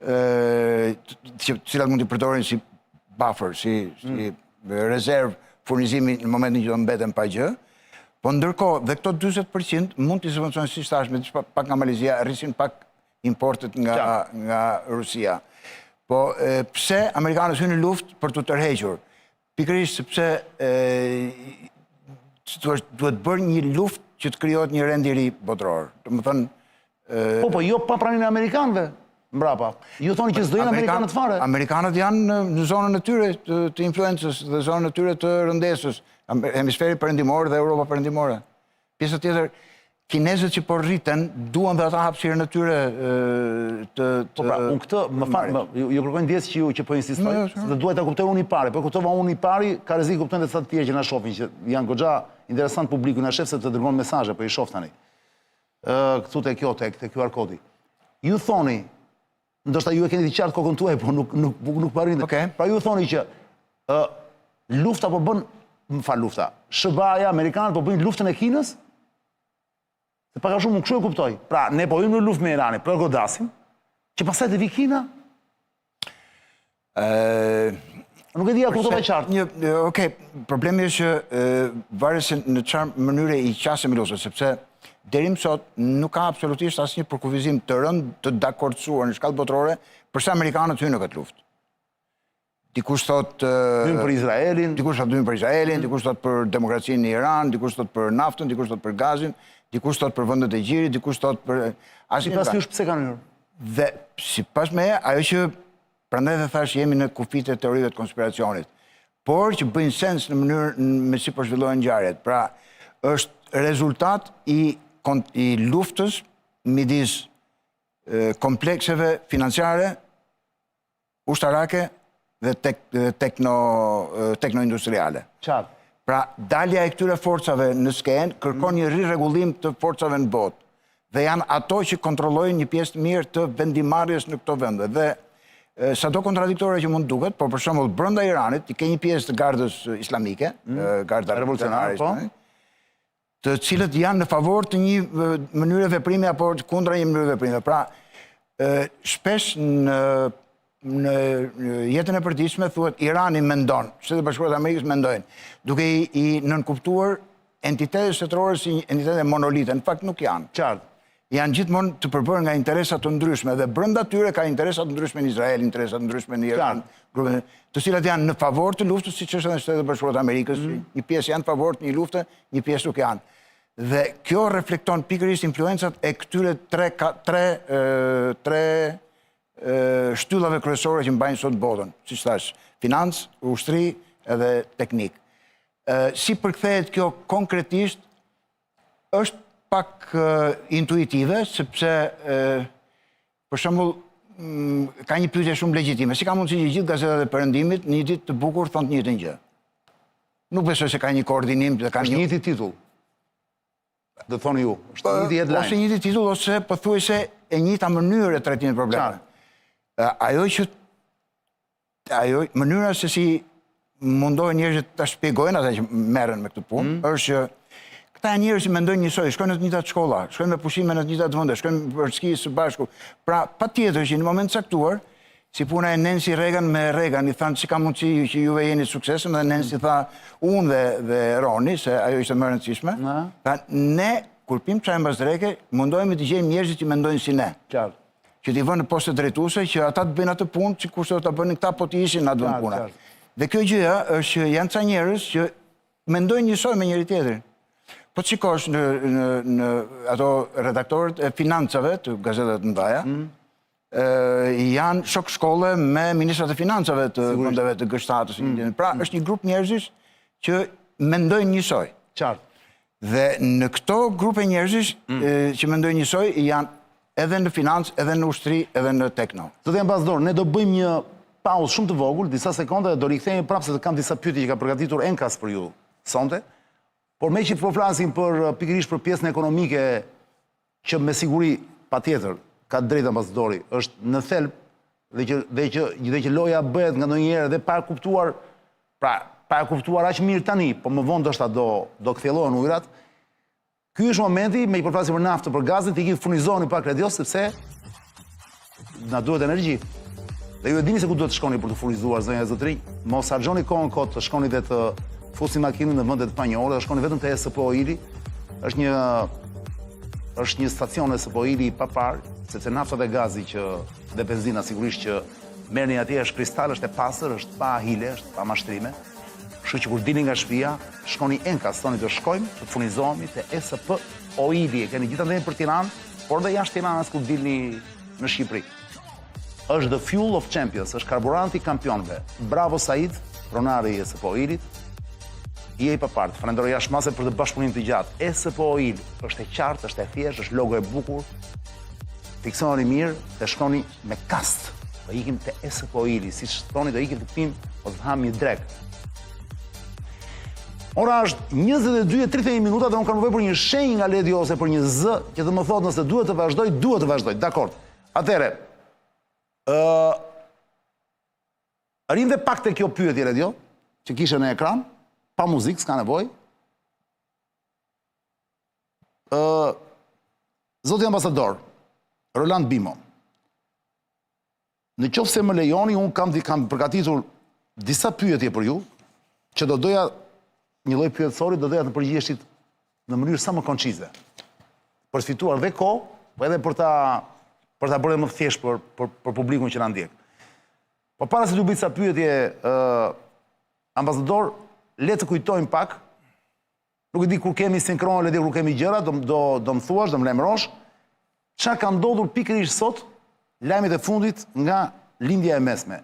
ë të cilat mund t'i përdorin si buffer, si, si mm. rezervë furnizimi në momentin që do mbeten pa gjë. Po ndërkohë, dhe këto 40% mund t'i zëvendësojnë siç thashë me pak nga Malezia, rrisin pak importet nga, nga Rusia. Po, e, pse amerikanët hynë në luftë për t'u tërhequr? Pikërisht sepse e, duhet, duhet bërë një luftë që të krijohet një rend i ri botëror. Domethënë, Po, po, jo pa praninë e amerikanëve mbrapa. Ju thoni që s'do jenë amerikanët fare. Amerikanët janë në, në zonën e tyre të, të influencës dhe zonën e tyre të rëndesës, hemisferi perëndimor dhe Europa perëndimore. Pjesa tjetër, kinezët që po rriten, duan dhe ata hapësirën e tyre të... Po pra, unë këtë, më fal, më, ju, ju kërkoj ndjesë që ju që po insistoj, jo, jo. se duhet ta kuptoj unë i pari, po kuptova unë i pari, ka rrezik kuptojnë dhe ca të tjerë që na shohin, që janë goxha interesant publiku na shef se të dërgon mesazhe, po i shoh tani. Ë, këtu te kjo tek te QR kodi. Ju thoni, ndoshta ju e keni të qartë kokën tuaj, po nuk nuk nuk, nuk po arrin. Okay. Pra ju thoni që ë lufta po bën, më fal lufta. SHBA-ja, amerikanët po bëjnë luftën e Kinës? Se pak a shumë unë kështu e kuptoj. Pra, ne po hyjmë në luftë me Iranin, po e godasim, që pastaj të vijë Kina? Ë Nuk e di a kuptova qartë. Një, okay, problemi është që varet se në çfarë mënyre i qasemi luftës, sepse deri më sot nuk ka absolutisht asnjë përkufizim të rënd të dakordësuar në shkallë botërore përse amerikanët hynë në këtë luftë. Dikush thotë Hynë për Izraelin, dikush thotë hynë për Izraelin, dikush thotë për demokracinë në Iran, dikush thotë për naftën, dikush thotë për gazin, dikush thotë për vendet e gjirit, dikush thotë për asnjë. Sipas jush pse kanë hyrë? Dhe sipas meje, ajo që prandaj dhe thashë jemi në kufijtë e teorive të konspiracionit, por që bëjnë sens në mënyrë me si po zhvillohen ngjarjet. Pra, është rezultat i i luftës midis komplekseve financiare ushtarake dhe tek, tekno, teknoindustriale. Qartë. Pra, dalja e këtyre forcave në skenë kërkon një rirregullim të forcave në botë. Dhe janë ato që kontrollojnë një pjesë të mirë të vendimmarrjes në këto vende. Dhe sado kontradiktore që mund duket, por për shembull brenda Iranit ti ke një pjesë të gardës islamike, mm. garda revolucionare, po. të cilët janë në favor të një mënyre veprimi apo kundra një mënyre veprimi. Pra, shpesh në në jetën e përditshme thuhet Irani mendon, Shtetet e Bashkuara të Amerikës mendojnë, duke i, i nënkuptuar entitete shtetërore si entitete monolite, në fakt nuk janë. Qartë. Janë gjithmonë të përbërë nga interesa të ndryshme dhe brenda tyre ka interesa të ndryshme në Izrael, interesa të ndryshme në Iran, grupe të cilat janë në favor të luftës, siç është edhe në Shtetet e Bashkuara të Amerikës, mm. një pjesë janë në favor të një lufte, një pjesë nuk janë. Dhe kjo reflekton pikërisht influencat e këtyre tre tre tre shtyllave kryesore që mbajnë sot botën, siç thashë, financë, ushtri edhe teknikë. Si përkthehet kjo konkretisht është pak intuitive, sepse për shembull mm, ka një pyetje shumë legjitime. Si ka mundësi që gjithë gazetat e Perëndimit në një ditë të bukur thonë të njëjtën gjë? Nuk besoj se ka një koordinim dhe ka një njëjti titull. Do thoni ju, është i njëjti headline. Ose i njëjti titull ose pothuajse e njëjta mënyrë e trajtimit të problemeve. Ajo që ajo mënyra se si mundohen njerëzit ta shpjegojnë ata që merren me këtë punë, mm. është që këta janë njerëz që mendojnë njësoj, shkojnë në të njëjtat shkolla, shkojnë me pushime në të njëjtat vende, shkojnë për ski së bashku. Pra, patjetër që në moment të caktuar, si puna e Nancy Reagan me Reagan, i thanë si ka mundësi që juve jeni të suksesshëm dhe Nancy tha unë dhe dhe Roni, se ajo ishte më e rëndësishme. Tha ne kur pim çaj mbas dreke, mundohemi të gjejmë njerëzit që mendojnë si ne. Qartë. Që t'i vënë në poste drejtuese, që ata të bëjnë atë punë, sikurse do ta bënin këta po të ishin në atë vend pune. Dhe kjo gjëja është që janë ca njerëz që mendojnë njësoj me njëri tjetrin. Po të shikosh në, në, në ato redaktorët e financave të gazetave të mëdha, mm. janë shok shkolle me ministrat e financave të vendeve të G7-ës. Mm. Pra, mm. është një grup njerëzish që mendojnë njësoj. Qartë. Dhe në këto grupe njerëzish mm. që mendojnë njësoj janë edhe në financë, edhe në ushtri, edhe në tekno. Zoti ambasador, ne do bëjmë një pauzë shumë të vogël, disa sekonda dhe do rikthehemi prapë se kam disa pyetje që ka përgatitur enkas për ju sonte. Por meqë po flasim për pikërisht për pjesën ekonomike që me siguri patjetër ka të drejtë ambasadori, është në thelb dhe që dhe që dhe që loja bëhet nga ndonjëherë dhe pa e kuptuar pra pa e kuptuar aq mirë tani, po më vonë ndoshta do do kthjellohen ujërat. Ky është momenti meqë po flasim për naftën, për gazin, të ikim furnizoni pak radios sepse na duhet energji. Dhe ju e dini se ku duhet të shkoni për t'u furnizuar zonja e zotërinj, mos harxhoni kohën kot të shkoni dhe të fusni makinën në vende të panjohura, të shkoni vetëm te SP Oili. Është një është një stacion SP Oili i paparë, sepse nafta dhe gazi që dhe benzina sigurisht që merrni atje është kristal, është e pastër, është pa hile, është pa mashtrime. Kështu që kur dilni nga shtëpia, shkoni enkas, thoni do shkojmë të furnizohemi te SP Oili. E keni gjithandej për Tiranë, por dhe jashtë Tiranës kur dilni në Shqipëri. Është the fuel of champions, është karburanti i kampionëve. Bravo Said, pronari i SP Oilit. Je i paparë, të falenderoj jashtë mase për këtë bashkëpunim të gjatë. SP Oil është e qartë, është e thjeshtë, është logo e bukur. Fiksoni mirë dhe shkoni me kast. Do ikim te SP Oili, siç thoni do ikim të pimë ose të hamë një drekë. Ora është 22:31 minuta dhe unë kam nevojë për një shenjë nga Ledi ose për një zë që të më thotë nëse duhet të vazhdoj, duhet të vazhdoj. Dakord. Atëherë, ë Rrimë dhe pak te kjo pyetje Ledio, që kishe në ekran, pa muzikë, s'ka nevojë. Ë Zoti ambasador, Roland Bimo. Në qoftë se më lejoni, unë kam, kam përgatitur disa pyetje për ju, që do doja një lloj pyetësori, do doja të përgjigjeshit në mënyrë sa më koncize. Për të fituar dhe kohë, po edhe për ta për ta bërë më të thjeshtë për për për publikun që na ndjek. Po para se t'ju bëj ca pyetje, ë ambasador, le të kujtojmë pak Nuk e di kur kemi sinkron, e di kur kemi gjëra, do do do më thuash, do më lajmërosh. Çfarë ka ndodhur pikërisht sot? Lajmet e fundit nga Lindja e Mesme.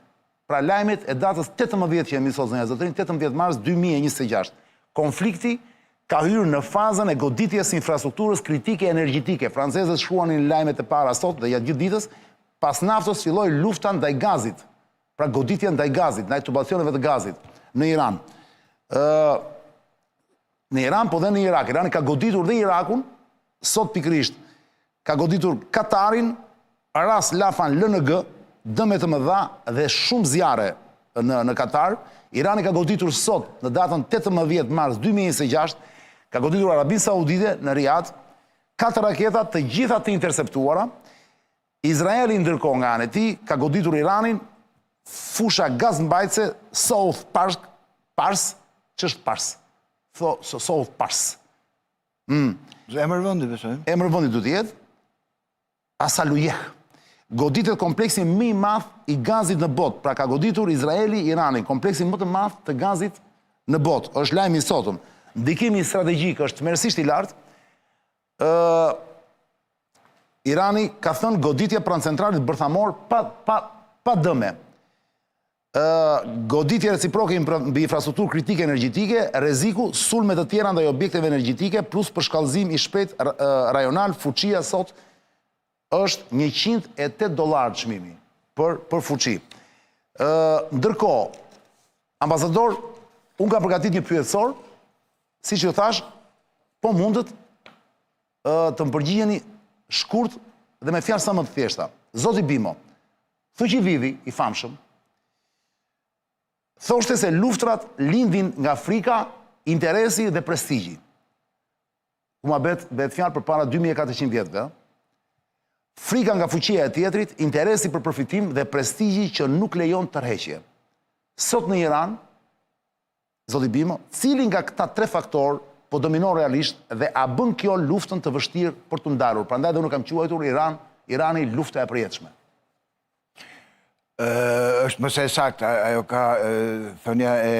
Pra lajmet e datës 18 që jemi sot zonja zotërinj, 18 mars 2026. Konflikti ka hyrë në fazën e goditjes së infrastrukturës kritike energjetike. Francezët shkruanin lajmet e para sot dhe gjatë gjithë ditës, pas naftës filloi lufta ndaj gazit. Pra goditja ndaj gazit, ndaj tubacioneve të gazit në Iran. Ë në Iran, po dhe në Irak. Irani ka goditur dhe Irakun, sot pikërisht ka goditur Katarin, Ras Lafan LNG, dëme të mëdha dhe shumë zjarre në në Katar. Irani ka goditur sot në datën 18 mars 2026, ka goditur Arabinë Saudite në Riyadh, katër raketa të gjitha të interceptuara. Izraeli ndërkohë nga ana e tij ka goditur Iranin fusha gazmbajtëse South Pars, Pars, ç'është Pars? Tho, South Pars. Mm. Emër vendi, besoj. Emër vendi duhet të jetë. Asaluyeh. Goditet kompleksi më i madh i gazit në botë, pra ka goditur Izraeli Iranin, kompleksin më të madh të gazit në botë. Është lajmi i sotëm. Ndikimi strategjik është tmerrësisht i lartë. Ë Irani ka thënë goditje pranë centralit bërthamor pa pa pa dëme. Ë goditje reciproke mbi infrastrukturë kritike energjetike, rreziku sulme të tjera ndaj objekteve energjetike plus përshkallëzim i shpejtë rajonal, fuçia sot është 108 dollarë çmimi për për fuçi. Ë ndërkohë ambasador, unë kam përgatitur një pyetësor, siç ju thashë, po mundët të më përgjigjeni shkurt dhe me fjalë sa më të thjeshta. Zoti Bimo, Thuqididi i famshëm, thoshte se luftrat lindin nga frika, interesi dhe prestigji. Ku muhabet bëhet fjalë përpara 2400 vjetëve, Frika nga fuqia e tjetrit, interesi për përfitim dhe prestigji që nuk lejon tërheqje. Sot në Iran, Zoti Bimo, cili nga këta tre faktorë po dominon realisht dhe a bën kjo luftën të vështirë për t'u ndalur? Prandaj dhe unë e kam quajtur Iran, Irani lufta e përjetshme. Ë është më se e saktë, ajo ka thënia e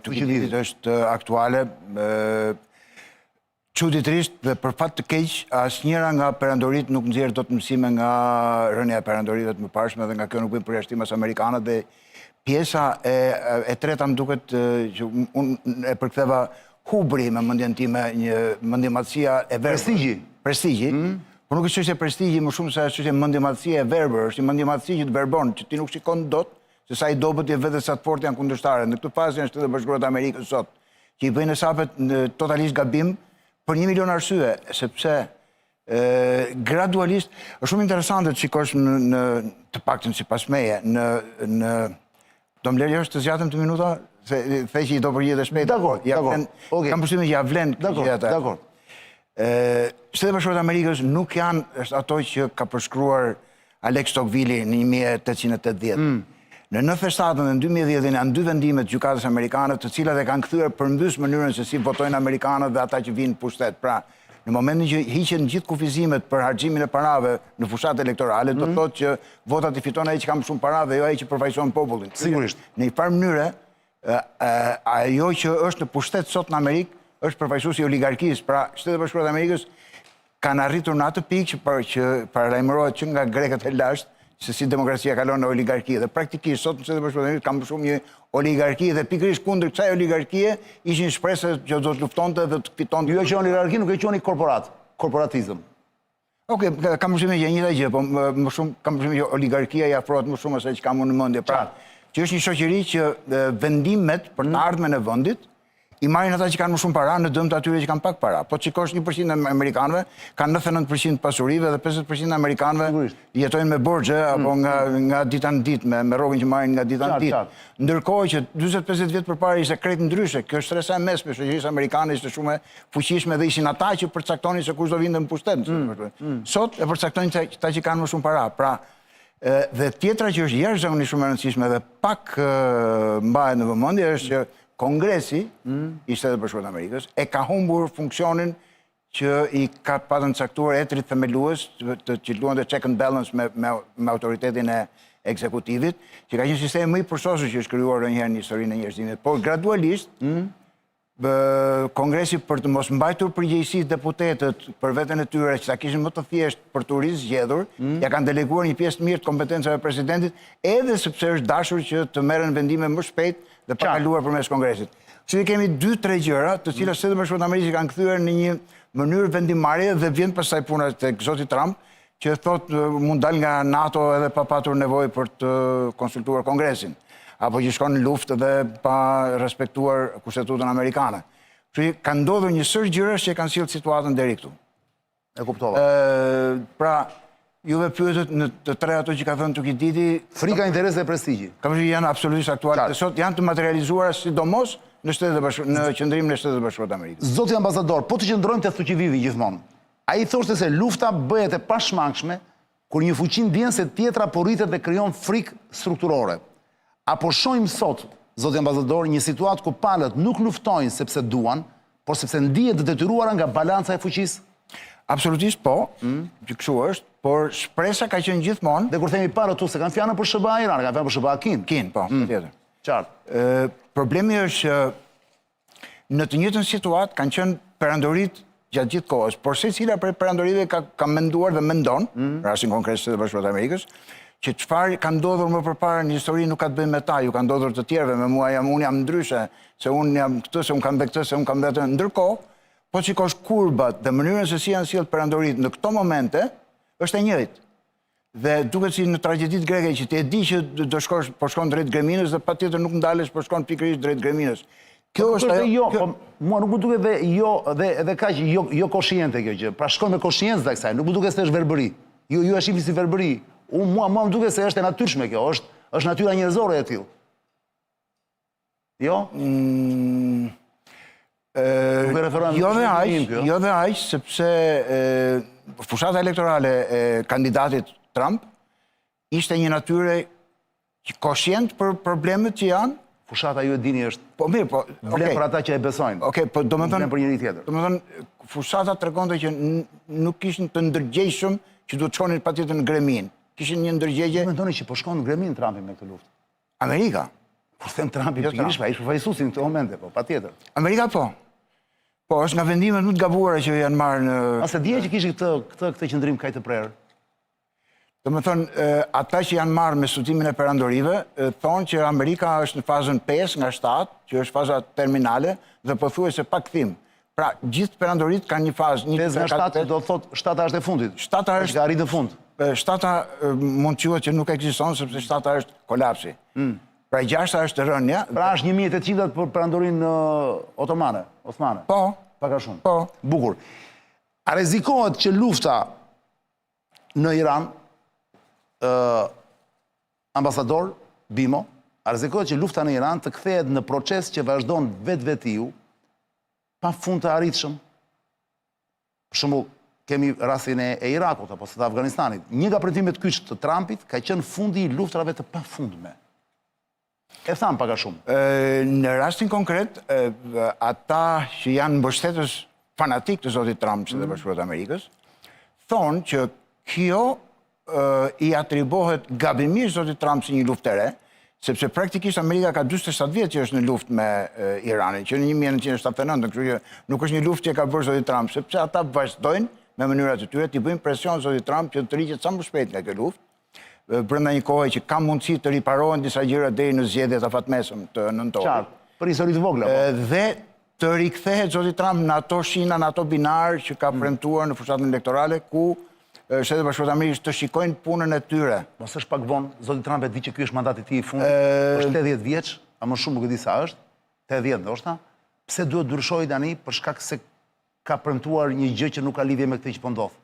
Tukididit është aktuale, ë Çuditërisht dhe për fat të keq, asnjëra nga perandoritë nuk nxjerr dot mësime nga rënia e perandorive të mëparshme dhe nga kjo nuk bëjnë përjashtim as amerikanët dhe pjesa e e treta më duket që unë e përktheva hubri me mendjen time, një mendjemadhësia e verbër. Prestigji. Prestigji. Mm. Por nuk është çështje prestigji më shumë se është çështje mendjemadhësie e verbër, është një mendjemadhësi që të verbon, që ti nuk shikon dot se sa i dobët je vetë dhe sa të fortë janë kundërshtarët. Në këtë fazë janë Shtetet e Bashkuara të Amerikës sot. që i bëjnë hesapet në totalisht gabim për një milion arsye, sepse e, gradualisht është shumë interesante të shikosh në, në të paktën sipas meje, në në do më lejosh të zgjatem të minuta se the që i do përgjigjet e shpejta. Dakor, ja dakor. Vlen, okay. Kam përshtypjen që ja vlen dakor, dakor. Ë, Shtetet e Bashkuara të Amerikës nuk janë është ato që ka përshkruar Aleks Tokvili në 1880. Mm. Në 97 dhe në 2010 janë dy vendime të gjykatës amerikane të cilat e kanë kthyer përmbys mënyrën se si votojnë amerikanët dhe ata që vijnë në pushtet. Pra, në momentin që hiqen gjithë kufizimet për harxhimin e parave në fushatë elektorale, do të thotë që votat i fiton ai që ka më shumë para dhe jo ai që përfaqëson popullin. Sigurisht. Në një farë mënyre, ajo që është në pushtet sot në Amerikë është përfaqësuesi i oligarkisë. Pra, Shtetet e Bashkuara të Amerikës kanë arritur në atë pikë që par, që paralajmërohet që nga grekët e lashtë se si demokracia kalon në oligarki dhe praktikisht sot në Shtetet e Bashkuara të Amerikës ka më shumë një oligarki dhe pikërisht kundër kësaj oligarkie ishin shpresat që do të luftonte dhe të fitonte. Ju e quani oligarki, nuk e quani korporat, korporatizëm. Okej, okay, kam përshtypjen që e njëjta gjë, po më, më shumë kam përshtypjen që oligarkia i afrohet më shumë asaj që kam unë në mendje. Pra, që është një shoqëri që vendimet për të mm. ardhmen e vendit i marrin ata që kanë më shumë para në dëm të atyre që kanë pak para. Po të shikosh 1% e amerikanëve kanë 99% të pasurive dhe 50% e amerikanëve jetojnë me borxhe mm. apo nga nga dita në ditë me me rrogën që marrin nga dita në ditë. Ndërkohë që 40-50 vjet përpara ishte krejt ndryshe. Kjo shtresa e mesme e shoqërisë amerikane ishte shumë e fuqishme dhe ishin ata që përcaktonin se kush do vinte në pushtet. Mm, mm. Sot e përcaktojnë ata që kanë më shumë para. Pra, dhe tjetra që është jashtëzakonisht shumë e rëndësishme dhe pak mbahet në vëmendje është që Kongresi mm. i Shteteve të Bashkuara të Amerikës e ka humbur funksionin që i ka patën caktuar etërit themelues të, të, që luante check and balance me, me, me autoritetin e ekzekutivit, që ka qenë sistemi më i përsosur që është krijuar ndonjëherë në historinë e njerëzimit, por gradualisht mm. Kongresi për të mos mbajtur përgjegjësi deputetët për veten e tyre që ta kishin më të thjeshtë për t'u rizgjedhur, mm. ja kanë deleguar një pjesë të mirë të kompetencave presidentit, edhe sepse është dashur që të merren vendime më shpejt dhe pa kaluar përmes Kongresit. Kështu që kemi dy tre gjëra, të cilat mm. Shtetet e Bashkuara të Amerikës i kanë kthyer në një mënyrë vendimmarrje dhe vjen pastaj puna tek zoti Trump, që thotë mund dal nga NATO edhe pa patur nevojë për të konsultuar Kongresin, apo që shkon në luftë edhe pa respektuar kushtetutën amerikane. Kështu që kanë ndodhur një sërë gjërash që e kanë sjellë situatën deri këtu. E kuptova. Pra, juve pyetët në të tre ato që ka thënë Tukididi, frika, interesi dhe prestigji. Kam që janë absolutisht aktuale dhe sot janë të materializuara sidomos në Shtetet e Bashkuara, në qëndrimin e Shteteve të Bashkuara të Amerikës. Zoti ambasador, po të qëndrojmë te Thukididi gjithmonë. Ai thoshte se lufta bëhet e pashmangshme kur një fuqi ndjen se tjetra po rritet dhe krijon frikë strukturore. A po shohim sot, zoti ambasador, një situatë ku palët nuk luftojnë sepse duan, por sepse ndihen të detyruara nga balanca e fuqisë? Absolutisht po, që kështu është, por shpresa ka qenë gjithmonë. Dhe kur themi palët këtu, s'e kam fjalën për SHBA Iran, kam fjalën për SHBA Kinë. Kinë, po, patjetër. Qartë. Problemi është që Në të njëjtën situatë kanë qenë perandoritë gjatë gjithë kohës, por secila prej perandorive ka, ka menduar dhe mendon, mm. në rastin konkret Shtetet e Bashkuara të Amerikës, që çfarë ka ndodhur më përpara në histori nuk ka të bëjë me ta, ju ka ndodhur të tjerëve, me mua jam unë jam ndryshe, se unë jam këtë, se unë kam dhe këtë, se unë kam dhe atë. Ndërkohë, po të shikosh kurbat dhe mënyrën se si janë sjellë perandoritë në këto momente, është e njëjtë. Dhe duket si në tragjeditë greke që ti e di që do shkosh, po shkon drejt greminës dhe patjetër nuk ndalesh, po shkon pikërisht drejt greminës. Kjo po, është ajo, jo, kjo... po mua nuk më duket dhe jo dhe edhe kaq jo jo koshiente kjo gjë. Pra shkon me koshiencë ndaj kësaj, nuk më duket se është verbëri. Ju ju e shihni si verbëri. Unë mua mua më duket se është e natyrshme kjo, është është natyra njerëzore e tillë. Jo? Mm, Nuk e referohem jo dhe aq, jo dhe aq, sepse fushata elektorale e kandidatit Trump ishte një natyre që koshient për problemet që janë. Fushata ju e dini është Po mirë, po, vlen për ata që e besojnë. Okej, po domethënë vlen për njëri tjetër. Domethënë fushata tregonte që nuk ishin të ndërgjegjshëm që duhet shkonin patjetër në greminë. Kishin një ndërgjegje. Ju mendoni që po shkon në greminë Trumpi me këtë luftë? Amerika. Kur them Trumpi, jo pikërisht, ai është përfaqësuesi në këtë momente, po patjetër. Amerika po. Po, është nga vendimet më të gabuara që janë marrë në A s'e dija që kishte këtë këtë këtë qëndrim kaq të prerë? Domethënë, ata që janë marrë me studimin e perandorive, thonë që Amerika është në fazën 5 nga 7, që është faza terminale, dhe pothuajse pa kthim. Pra, gjithë perandoritë kanë një fazë, një, 5 nga 7 do të thotë 7 është e fundit. 7 është ka arritur në fund. 7 mund të quhet që nuk ekziston sepse 7 është kolapsi. Mm. Pra 6 është rënia. Pra është 1800-at për perandorinë otomane, osmane. Po. Pak a shumë. Po. Bukur. A rrezikohet që lufta në Iran ë ambasador Bimo, a rrezikohet që lufta në Iran të kthehet në proces që vazhdon vetvetiu pa fund të arritshëm? Për shembull, kemi rastin e, e Irakut apo të Afganistanit. Një nga premtimet kyç të Trumpit ka qenë fundi i luftrave të pafundme. E thamë pak a shumë. Në rastin konkret, ata që janë mbështetës fanatikë të zotit Trump në Shtetet e mm. Bashkuara të Amerikës, thonë që kjo i atribuohet gabimisht zotit Trump si një luftë e re, sepse praktikisht Amerika ka 47 vjet që është në luftë me Iranin, që në 1979, kështu që nuk është një luftë që e ka bërë zoti Trump, sepse ata vazhdojnë me mënyrat e tyre t'i bëjnë presion zotit Trump që të tërhiqet sa më shpejt nga kjo luftë, brenda një kohe që ka mundësi të riparohen disa gjëra deri në zgjedhjet afatmesëm të nëntorit. Qartë, për histori të vogla. Po. Dhe të rikthehet zoti Trump në ato shina, në ato binarë që ka mm. premtuar në fushatën elektorale, ku Shtetet e Bashkuara të Amerikës të shikojnë punën e tyre. Mos është pak vonë, zoti Trump e di që ky është mandati i tij i fundit, është 80 vjeç, a më shumë nuk e di sa është, 80 ndoshta. Pse duhet të ndryshojë tani për shkak se ka premtuar një gjë që nuk ka lidhje me këtë që po ndodh?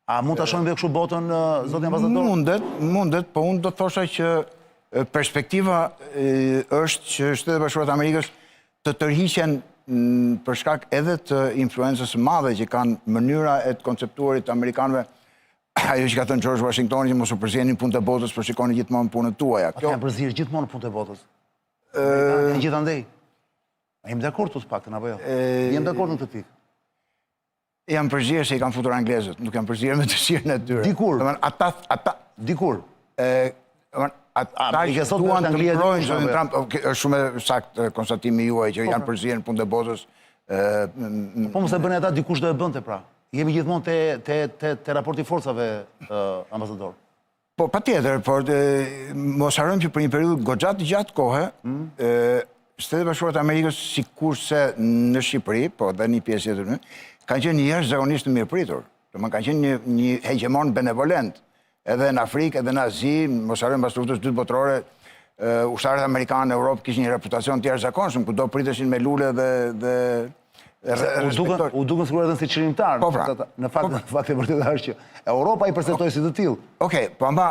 A mund ta shohim dhe kështu botën, zoti ambasador? Mundet, mundet, po unë do të thosha që perspektiva është që Shtetet e Bashkuara të Amerikës të tërhiqen për shkak edhe të influencës së madhe që kanë mënyra e të konceptuarit të amerikanëve, ajo që ka thënë George Washingtoni që mos u përzieni në punët e botës, por shikoni gjithmonë punët tuaja. Ata janë përzier gjithmonë në punët e botës. Ë janë gjithandej. A jemi dakord të paktën apo jo? Jemi dakord në këtë pikë. Janë përzier se i kanë futur anglezët, nuk janë përzier me dëshirën e tyre. Dikur. Domethënë ata ata dikur. Ë, domethënë ata që sot duan të mbrojnë zotin Trump, është shumë e saktë konstatimi juaj që po, janë pra. përzier në punët e botës. Ë Po mos e bënin ata dikush do e bënte pra. Jemi gjithmonë te te te te raporti i forcave ambasador. Po, patjetër, por mos harrojmë që për një periudhë goxha të gjatë kohe, mm. Shtetet e Bashkuara të Amerikës sikurse në Shqipëri, po dhe në një pjesë tjetër, kanë qenë jashtëzakonisht të mirëpritur. Domethënë kanë qenë një, një hegjemon benevolent, edhe në Afrikë, edhe në Azi, mos harrojmë pas luftës dytë botërore, ushtarët amerikanë në Europë kishin një reputacion të jashtëzakonshëm, kudo priteshin me lule dhe dhe U dukën, u dukën sikur erdhën si çlirimtarë. Po pra. Në fakt, po pra. në fakt e vërteta është që Europa i perceptoi si të tillë. Okej, po ama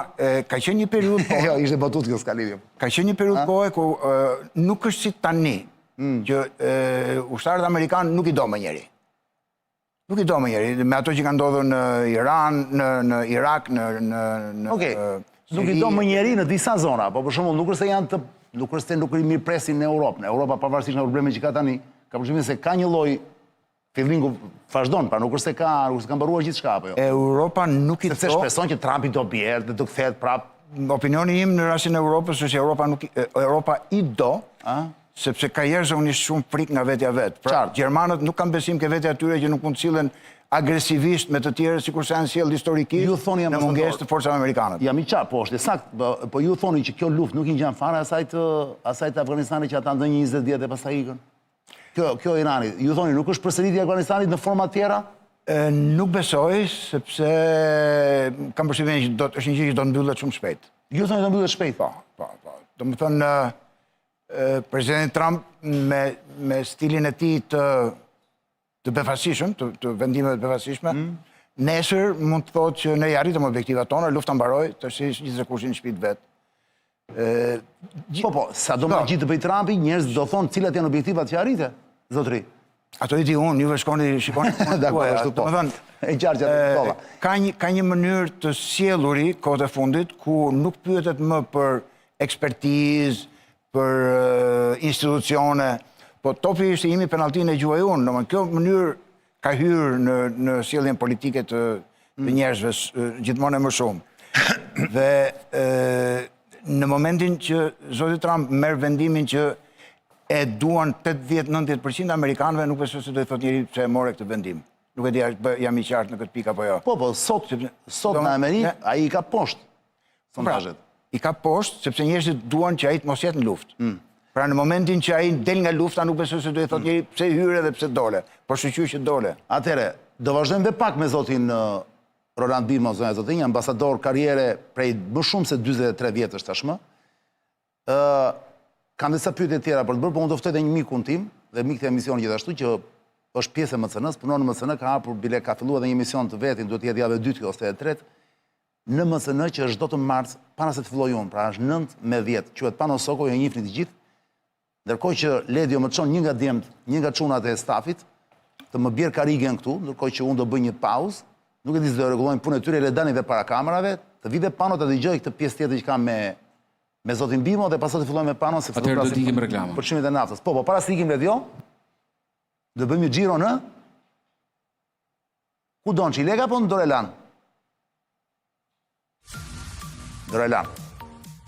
ka qenë një periudhë kohe. Jo, ishte batutë kjo s'ka lidhje. Ka qenë një periudhë kohe ku nuk është si tani mm. që ushtarët amerikanë nuk i do më njeri. Nuk i do më njeri, me ato që kanë ndodhur në Iran, në në Irak, në në në Okej. Nuk i do më njeri në disa zona, po për shembull nuk është se janë të nuk është se nuk i mirëpresin në Europë. Në Europa pavarësisht nga problemet që ka tani, kam përshtypjen se ka një lloj feelingu vazhdon, pra nuk është se ka, nuk është se ka mbaruar gjithçka apo jo. Europa nuk i do. Sepse shpreson që Trumpi do bjerë dhe do kthehet prapë. Opinioni im në rastin e Europës është që Europa nuk Europa i do, a? sepse ka jashtëzakonisht shumë frikë nga vetja vet. Pra, gjermanët nuk kanë besim ke vetja e tyre që nuk mund të sillen agresivisht me të tjerët sikurse janë sjellë historikisht ju thoni në mungesë të forcave amerikane. Jam i qartë, po është e saktë, po, po ju thoni që kjo luftë nuk i ngjan fare asaj të asaj të Afganistanit që ata ndenjën 20 vjet e pastaj ikën. Kjo kjo Irani, ju thoni nuk është përsëritje e Afganistanit në forma të tjera? Nuk besoj, sepse kam përshtypjen që do është një gjë që do mbyllet shumë shpejt. Ju thoni do mbyllet shpejt? Po, po, po. Domethënë presidenti Trump me me stilin e tij të të befasishëm, të, të vendimeve të befasishme, mm. nesër mund të thotë që ne i arritëm objektivat tona, lufta mbaroi, tash gjithsekushi në shtëpi të vet. Po, po, sado magji të bëjë Trumpi, njerëzit do thonë cilat janë objektivat që arrite, zotëri. Ato i di unë, juve shkoni, shikoni. Dakord, ashtu po. Domethënë, e qartë që ato Ka një, ka një mënyrë të sjelluri kohët e fundit, ku nuk pyetet më për ekspertizë, për institucione, po topi është imi penalltinë e gjuaj unë, domethënë kjo mënyrë ka hyrë në, në sjelljen politike të, të mm. njerëzve gjithmonë e më shumë. Dhe e, në momentin që zoti Trump merr vendimin që e duan 80-90% amerikanëve, nuk besoj se do i thotë njeri pse e more këtë vendim. Nuk e di a jam i qartë në këtë pikë apo jo. Po, po, sot, sot në Amerikë, ai i ka poshtë pra, sondazhet. I ka poshtë, sepse njerëzit duan që ai të mos jetë në luftë. Mm. Pra në momentin që ai del nga lufta, nuk besoj se do i thotë mm. njeri pse hyre dhe pse dole, por shyqyr që dole. Atëherë, do vazhdojmë dhe pak me zotin Roland Bimo, zonja zotërinj, ambasador karriere prej më shumë se 43 vjetësh tashmë. Ë kam disa pyetje të tjera për të bërë, po unë do ftoj edhe një mikun tim dhe mik të emisionit gjithashtu që është pjesë e MCN-s, punon në MCN, ka hapur bile ka filluar edhe një emision të vetin, duhet të jetë javë e dytë kjo ose e tretë në MCN që është çdo të martë para se të filloj unë, pra është 9 me 10, quhet Pano Soko, ju e njihni të gjithë. Ndërkohë që Ledio më çon një nga djemtë, një nga çunat e stafit, të më bjerë karrigen këtu, ndërkohë që unë do bëj një pauzë, nuk e di si do e rregullojnë punën e tyre, le dalin dhe para kamerave, të vijë dhe Pano ta dëgjojë këtë pjesë tjetër që kam me Me zotin Bimo dhe pastaj të fillojmë me Panon sepse do të ikim reklama. Për çmimet e naftës. Po, po, para se ikim Ledio, do bëjmë një xhiro në Ku don Çilega apo në Dorelan? Dorelan.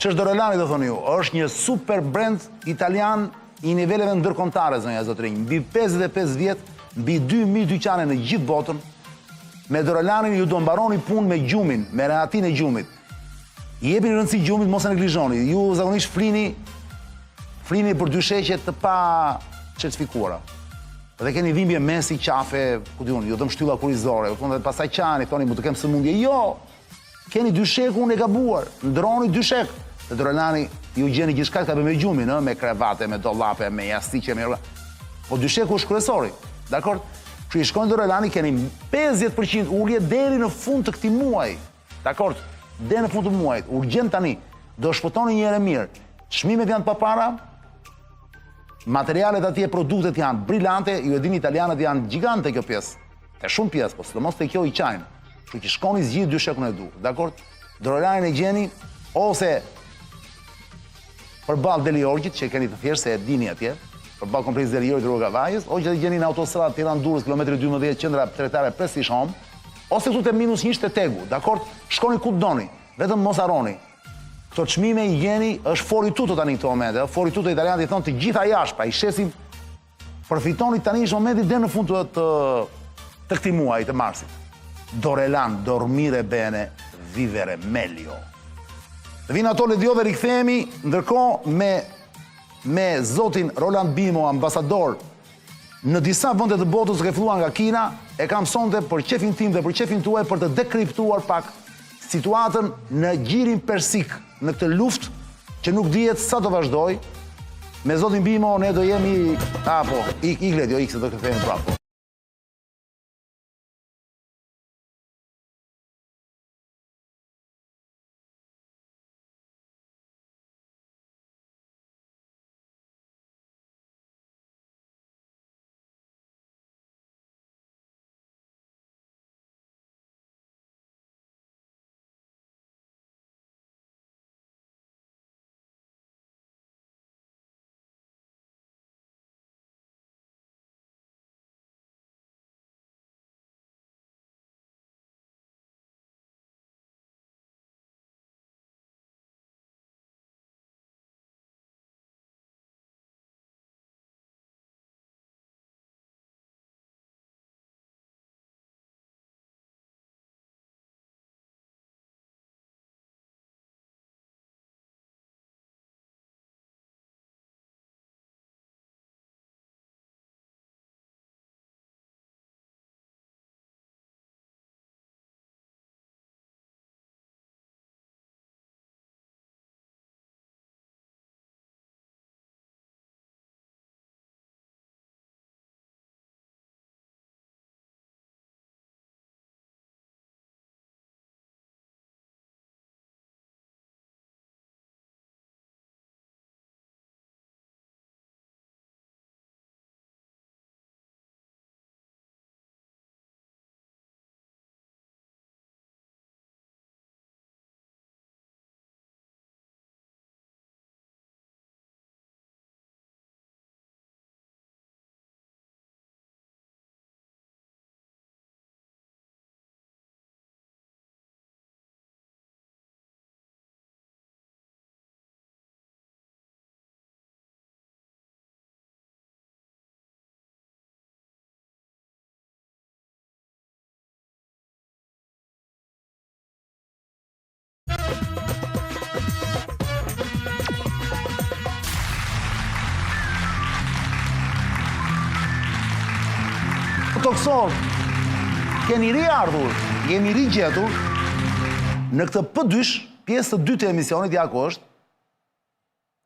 Ç'është Dorelani do thoni ju? Është një super brand italian i niveleve ndërkombëtare zonja zotërinj. Mbi 55 vjet, mbi 2000 dyqane në gjithë botën. Me Dorelanin ju do mbaroni punë me gjumin, me rehatinë e gjumit. I jepini rëndësi gjumit, mos e neglizhoni. Ju zakonisht flini flini për dysheqe të pa certifikuara. Dhe keni dhimbje mesi, qafe, ku di unë, ju dhemb shtylla kurrizore, kupton dhe pastaj qani, thoni mund të kem sëmundje. Jo. Keni dyshekun e gabuar, ndroni dyshek. Te Dorelani ju gjeni gjithçka që ka bëjë me gjumin, ë, me krevate, me dollape, me jastiqe, me Po dysheku është kryesori. Dakor? Kështu që shkoni Dorelani keni 50% ulje deri në fund të këtij muaji. Dakord, deri në fund të muajit, urgjent tani, do shpëtoni një herë e mirë. Çmimet janë të papara, materialet atje, produktet janë brilante, ju e dini italianët janë gjigante kjo pjesë. Te shumë pjesë, po sidomos te kjo i qajnë. Kështu që shkoni zgjidhni dyshekun e duhur. Dakord? Dorelanin e gjeni ose përballë Delijorgjit, që e keni të thjeshtë se e dini atje, përballë kompleksit Delijorgjit rruga Kavajës, ose e gjeni në autostradë Tiranë-Durrës, kilometri 12, qendra tregtare Prestige Home, ose këtu te minus 1 te Tegu, dakord? Shkoni ku të doni, vetëm mos harroni. Këto çmime i gjeni, është fuori tutto tani në këto momente, ë, fuori tutto italianët i thonë të gjitha jashtë, pra i shesin përfitoni tani është momenti deri në fund të të, të këtij muaji të marsit. Dorelan, dormire bene, vivere meglio. Të vinë ato Ledio dhe rikthehemi ndërkohë me me zotin Roland Bimo, ambasador në disa vende të botës duke filluar nga Kina, e kam sonte për qefin tim dhe për qefin tuaj për të dekriptuar pak situatën në gjirin persik në këtë luftë që nuk dihet sa do vazhdojë. Me zotin Bimo ne do jemi apo ik ik Ledio ik se do kthehemi prapë. Tokësor, keni riardhur, jemi rigjetur në këtë P2-sh, pjesë të dytë të emisionit, ja ku është,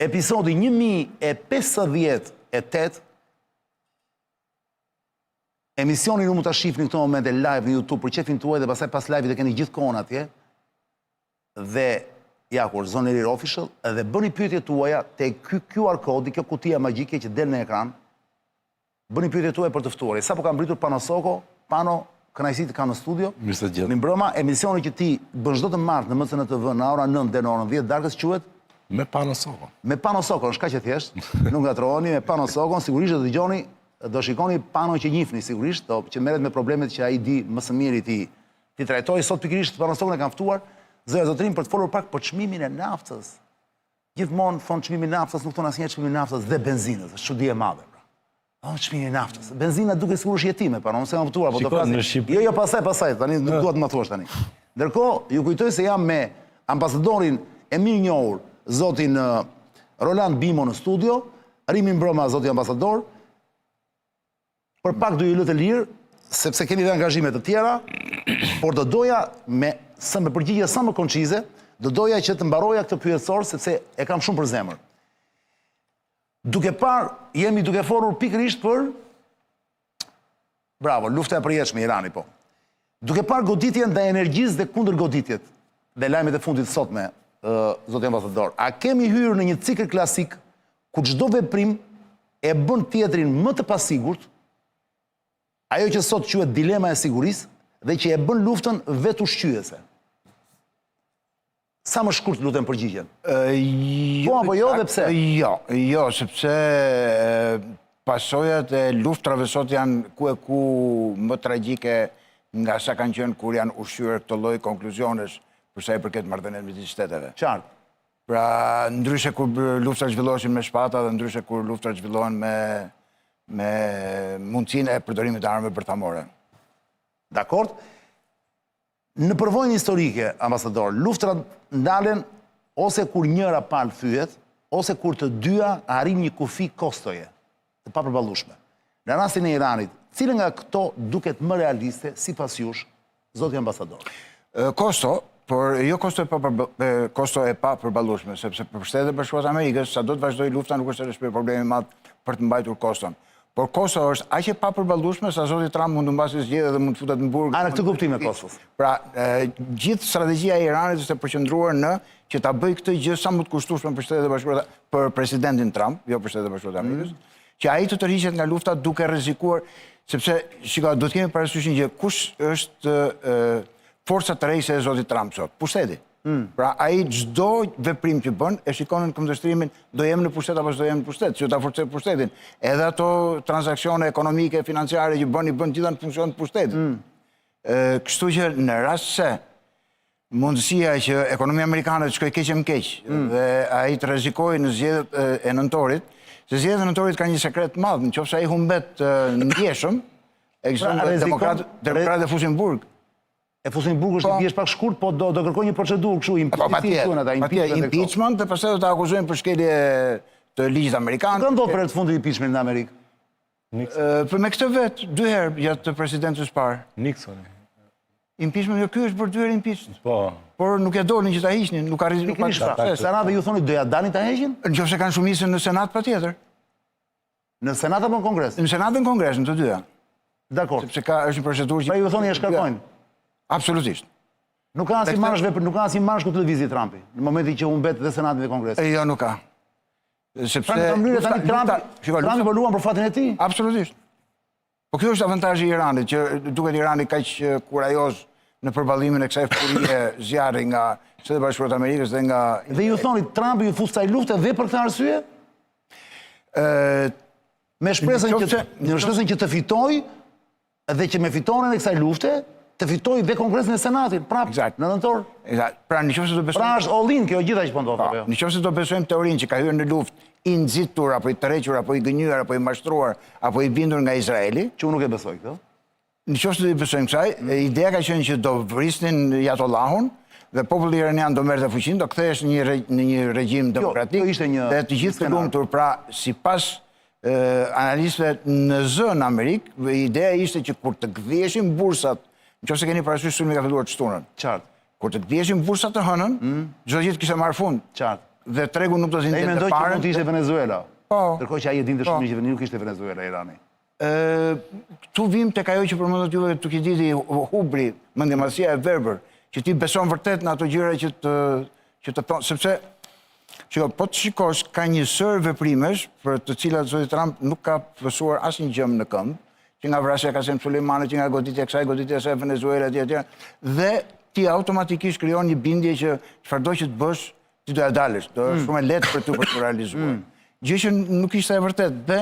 episodi 1058, Emisionin ju mund ta shihni në këto momente live në YouTube për qefin tuaj dhe pastaj pas live-it e keni gjithë kohën atje. Dhe ja ku është Zona e Lirë Official dhe bëni pyetjet tuaja te ky QR kodi, kjo kutia magjike që del në ekran. Bëni pyetjet tuaja për të ftuarin. Sapo ka mbërritur Pano Soko, Pano, kënaqësi të kam në studio. Mirë se të gjeta. Mirëmbrëma, emisioni që ti bën çdo të martë në MCN TV në ora 9 deri në orën 10 darkës quhet? Me Pano Sokon. Me Pano Sokon, është kaq e thjeshtë, nuk ngatërroheni, me Pano Sokon, sigurisht do dëgjoni, do shikoni Pano që njihni, sigurisht, do, që merret me problemet që ai di më së miri t'i, t'i trajtojë. Sot pikërisht Pano Sokon e kam ftuar, zonja zotërinj për të folur pak për çmimin e naftës. Gjithmonë thonë çmimin e naftës, nuk thonë asnjëherë çmimin e naftës dhe benzinës, është çudi e madhe. Pra. Oh, çmimi i naftës. Benzina duket sikur është jetime, pa, unë s'e kam kuptuar, po do flasim. Jo, jo, pastaj, pastaj, tani nuk dua të ma thuash tani. Ndërkohë, ju kujtoj se jam me ambasadorin e mirënjohur, zotin Roland Bimo në studio, Ri mirëmbrëma, zoti ambasador. Për pak do ju lë të lirë, sepse keni dhe angazhime të tjera, por do doja me sa me përgjigje sa më koncize, do doja që të mbaroja këtë pyetësor sepse e kam shumë për zemër. Duke parë, jemi duke folur pikërisht për Bravo, lufta e përjetshme Irani po. Duke parë goditjen ndaj energjisë dhe kundërgoditjet dhe lajmet e fundit sotme, ë zoti ambasador, a kemi hyrë në një cikël klasik ku çdo veprim e bën tjetrin më të pasigurt, ajo që sot quhet dilema e sigurisë dhe që e bën luftën vetushqyese. Sa më shkurt lutem përgjigjen. Jo, po apo jo dhe pse? Jo, jo, sepse pasojat e luftrave sot janë ku e ku më tragjike nga sa kanë qenë kur janë ushqyer këto lloj konkluzionesh për sa i përket marrëdhënies midis shteteve. Qartë. Pra, ndryshe kur luftrat zhvilloheshin me shpata dhe ndryshe kur luftrat zhvillohen me me mundësinë e përdorimit të armëve bërthamore. Dakord. Në përvojën historike, ambasador, luftrat ndalen ose kur njëra palë thyhet, ose kur të dyja arrijnë një kufi kostoje të papërballueshme. Në rastin e Iranit, cila nga këto duket më realiste sipas jush, zoti ambasador? Kosto, por jo kosto e pa kosto e papërballueshme, sepse për Shtetet e Bashkuara të Amerikës, sado të vazhdojë lufta nuk është se është problem i madh për të mbajtur koston. Por kosto është aq e papërballueshme sa zoti Trump mund të humbasë zgjedhjet dhe mund të futet në burg. A në këtë kuptim e kostos? Pra, gjithë strategjia e Iranit është e përqendruar në që ta bëjë këtë gjë sa më të kushtueshme për Shtetet e Bashkuara, për presidentin Trump, jo për Shtetet e Bashkuara të Amerikës, mm. që ai të tërhiqet nga lufta duke rrezikuar, sepse shiko, duhet të kemi parasysh një gjë, kush është forca tërheqëse e zotit Trump sot? Pushteti. Mm. Pra ai çdo veprim që bën e shikon në këndvështrimin do jem në pushtet apo s'do jem në pushtet, që ta forcoj pushtetin. Edhe ato transaksione ekonomike, financiare që bën i bën gjitha në funksion të pushtetit. Mm. Kështu që në rast se mundësia që ekonomia amerikane të shkojë keq e më keq mm. dhe ai të rrezikojë në zgjedhjet e nëntorit, se zgjedhjet e nëntorit kanë një sekret të madh, në qoftë se ai humbet ndjeshëm, ekziston pra, demokratët demokratët e fusin në burg. E fusin në burg është po. thjesht pak shkurt, po do do kërkojë një procedurë kështu po, impeachment ata, impeachment. Impeachment dhe pastaj do ta akuzojnë për shkelje të ligjit amerikan. Ka ndodhur për herë të fundit impeachment në Amerikë? Për me këtë vet, dy herë gjatë presidencës parë. Nixon. Impeachment, jo ky është bërë dy herë impeachment. Po. Por nuk e dolën që ta hiqnin, nuk arritën nuk patën sukses. Senat dhe ju thoni do ja dalin ta heqin? Në qoftë se kanë shumicën në Senat patjetër. Në Senat apo në Kongres? Në Senat dhe në Kongres, në të dyja. Dakord. Sepse ka është një procedurë që Pra ju thoni e shkarkojnë. Absolutisht. Nuk ka asnjë marzh vepër, nuk ka asnjë marzh ku të lëvizi Trumpi në momentin që humbet dhe Senatin dhe Kongresin. Jo, nuk ka. Sepse pra në mënyrë tani Trumpi, Trumpi po luan për fatin e tij. Absolutisht. Po kjo është avantazhi i Iranit, që duket Irani kaq kurajoz në përballimin e kësaj furie zjarri nga Shtetet e Bashkuara të Amerikës dhe nga Dhe ju thoni Trumpi ju fut kësaj lufte dhe për këtë arsye? Ë me shpresën që me shpresën që të fitojë dhe që me fitoren e kësaj lufte të fitojë dhe Kongresin e Senatin, prapë Eksakt. në nëntor. Eksakt. Pra në qoftë se do besojmë Pra është all in kjo gjitha që po ndodh apo jo? Në qoftë se do besojmë teorinë që ka hyrë në luftë i nxitur apo i tërhequr apo i gënjyer apo i mashtruar apo i bindur nga Izraeli, Që unë nuk e besoj këtë. Në qoftë se do i besojmë kësaj, ideja ka qenë që do vrisnin Ajatollahun dhe populli iranian do merrte fuqinë, do kthehesh në një në një regjim demokratik. Kjo ishte një dhe të gjithë të lumtur, pra sipas analistëve në zë në Amerikë, ideja ishte që kur të gdhiheshin bursat, në qoftë se keni parasysh sulmi ka filluar të shtunën. Qartë. Kur të gdhiheshin bursat të hënën, mm. çdo gjë të kishte marrë fund. Qartë. Dhe tregu nuk do të zinte të parën. Ai mendoi që mund të ishte Venezuela. Po. Ndërkohë që ai e dinte shumë po. mirë që nuk ishte Venezuela Irani. Ë, këtu vim tek ajo që përmendët juve Tukididi hubri, mendjemadhësia e verbër, që ti beson vërtet në ato gjëra që të që të thonë, sepse Shiko, po të shikosh, ka një sërë veprimesh për të cilat zoti Trump nuk ka pësuar asnjë gjëmë në këmbë, që nga vrasja e Kasem Soleimanit, që nga goditja e kësaj, goditja e asaj Venezuela etj etj. Dhe ti automatikisht krijon një bindje që çfarëdo që të bësh, Ti do ja dalësh, do është mm. shumë e lehtë për ty për të realizuar. Mm. Gjë që nuk ishte e vërtetë dhe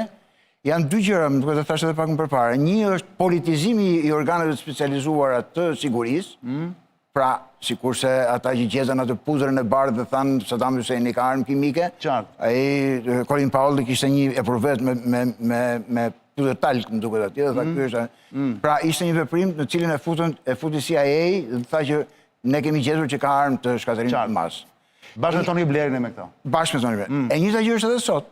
janë dy gjëra, më duket e thashë edhe pak më përpara. Një është politizimi i organeve të specializuara të sigurisë, mm. pra sikurse ata që gjetën atë pudrën e bardhë dhe thanë Saddam Husseini ka armë kimike. Qartë. Ai Colin Powell kishte një epruvetë me me me me pudër talk, më duket atje, dhe tha mm. ky është. Mm. Pra ishte një veprim në cilin e futën e futi CIA dhe tha që Ne kemi gjetur që ka armë të shkatërrimit në masë. Bashkë me Tony Blairin e me këto. Bashkë me Tony Blairin. Mm. E njëjta gjë është edhe sot.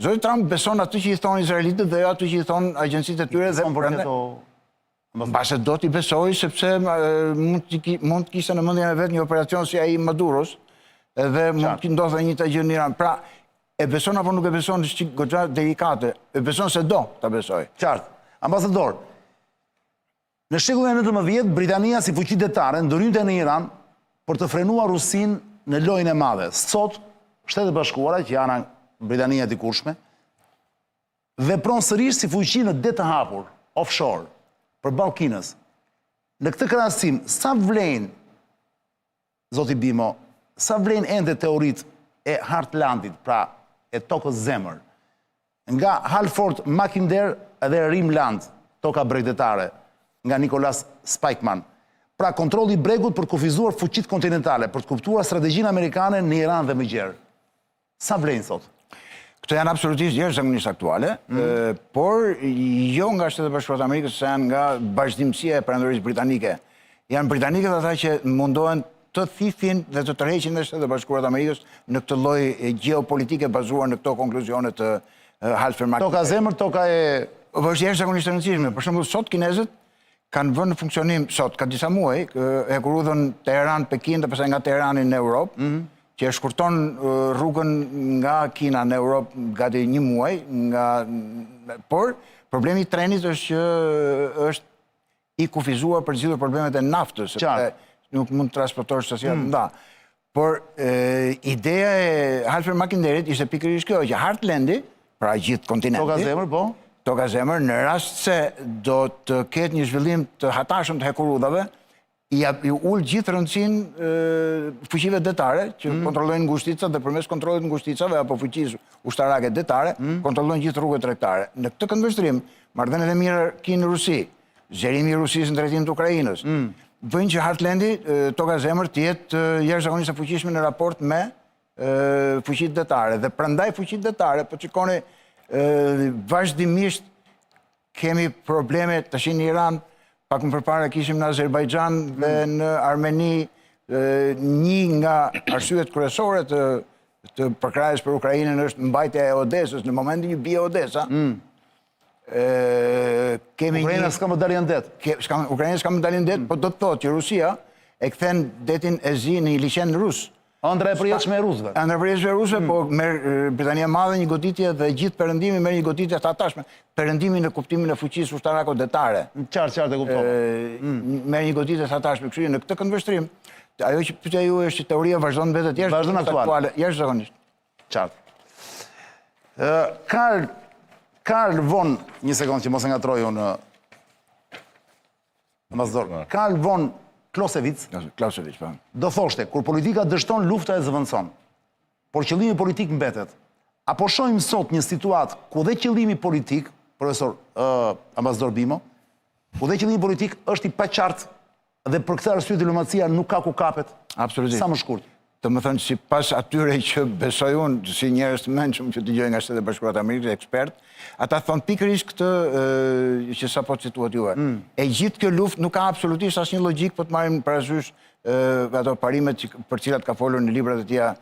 Zoti Trump beson atë që i thonë izraelitët dhe jo atë që i thonë agjencitë e tyre dhe për këto Mbase do t'i besojë sepse mund të mund të kishte në mendjen e vet një operacion si ai i Maduros, edhe mund të ndodhte e njëjta gjë në Iran. Pra, e beson apo nuk e beson është goxha delikate. E beson se do ta besojë. Qartë. Ambasador, Në shekullin e 19, Britania si fuqi detare ndërhynte në Iran për të frenuar Rusinë në lojën e madhe. Sot, Shtetet e Bashkuara, që janë Britania e dikurshme, vepron sërish si fuqi në det të hapur, offshore, përballë Kinës. Në këtë krahasim, sa vlejnë Zoti Bimo, sa vlejnë ende teoritë e Heartlandit, pra e tokës zemër, nga Halford Mackinder dhe Rimland, toka bregdetare, nga Nicholas Spykman. Pra kontrolli i bregut për të kufizuar fuqitë kontinentale, për të kuptuar strategjinë amerikane në Iran dhe më gjerë. Sa vlejnë sot? Këto janë absolutisht jashtëzakonisht aktuale, mm. por jo nga Shtetet e Bashkuara të Amerikës, se janë nga vazhdimësia e Perandorisë Britanike. Janë britanikët ata që mundohen të thithin dhe të tërheqin dhe Shtetet e Bashkuara të Amerikës në këtë lloj gjeopolitike bazuar në këto konkluzione të Halford Mackinder. Toka zemër, toka e është jashtëzakonisht e rëndësishme. Për shembull, sot kinezët kanë vënë në funksionim sot, ka disa muaj, hekurudhën Teheran, Pekin dhe pastaj nga Teherani në Europë, mm -hmm. që e shkurton rrugën nga Kina në Europë gati një muaj, nga por problemi i trenit është që është i kufizuar për të zgjidhur problemet e naftës, sepse nuk mund të transportosh sasi të mm. mëdha. Por ideja e Halford Mackinderit ishte pikërisht kjo, që Heartlandi, pra gjithë kontinenti, Toka zemër, po. Toka zemër, në rast se do të ketë një zhvillim të hatashëm të hekurudhave, i i ul gjithë rëndësinë fuqive detare që mm. kontrollojnë ngushticat dhe përmes kontrollit të ngushticave apo fuqisë ushtarake detare, mm. kontrollojnë gjithë rrugët tregtare. Në këtë këndvështrim, marrëdhëniet e mira Kinë-Rusi, zgjerimi i Rusisë në drejtim të Ukrainës, mm. bëjnë që Heartlandi, toka zemër, të jetë jashtëzakonisht e fuqishme në raport me fuqitë detare. Dhe prandaj fuqitë detare, po shikoni vazhdimisht kemi probleme tash në Iran, pak më përpara kishim në Azerbajxhan dhe mm. në Armeni, një nga arsyet kryesore të të përkrahjes për Ukrainën është mbajtja e Odesës. Në momentin që bie Odesa, mm. Kemi Ukraina s'ka më dalje në det. Ukraina s'ka më dalje në det, mm. po do të thotë që Rusia e kthen detin e Zi në një liqen rus. Ëndrra e përjetshme e rusëve. Ëndrra e përjetshme e rusëve, mm. po merr Britania e Madhe një goditje dhe gjithë perëndimi merr një goditje të hatashme. Perëndimi në kuptimin e fuqisë ushtarako-detare. Qartë, qartë e kuptova. Mm. Merr një goditje të hatashme. Kështu që në këtë këndvështrim, ajo që pyetja juaj është që teoria vazhdon mbetet jashtë vazhdon aktuale, jashtëzakonisht. Qartë. Karl, Karl von, një sekondë që mos e ngatërroj unë, ambasador, Karl von Clausewitz, Clausewitz, po. do thoshte, kur politika dështon, lufta e zëvendëson. Por qëllimi politik mbetet. A po shohim sot një situatë ku dhe qëllimi politik, profesor uh, ambasador Bimo, ku dhe qëllimi politik është i paqartë Dhe për këtë arsye diplomacia nuk ka ku kapet. Absolutisht. Sa më shkurt. Domethënë, sipas atyre që besoj unë, si njerëz të mençëm që dëgjoj nga Shtetet e Bashkuara të Amerikës, ekspertë, ata thonë pikërisht këtë që sapo cituat juve. Mm. E gjithë kjo luftë nuk ka absolutisht asnjë logjikë po të marrim parasysh ato parimet që, për cilat ka folur në librat e tija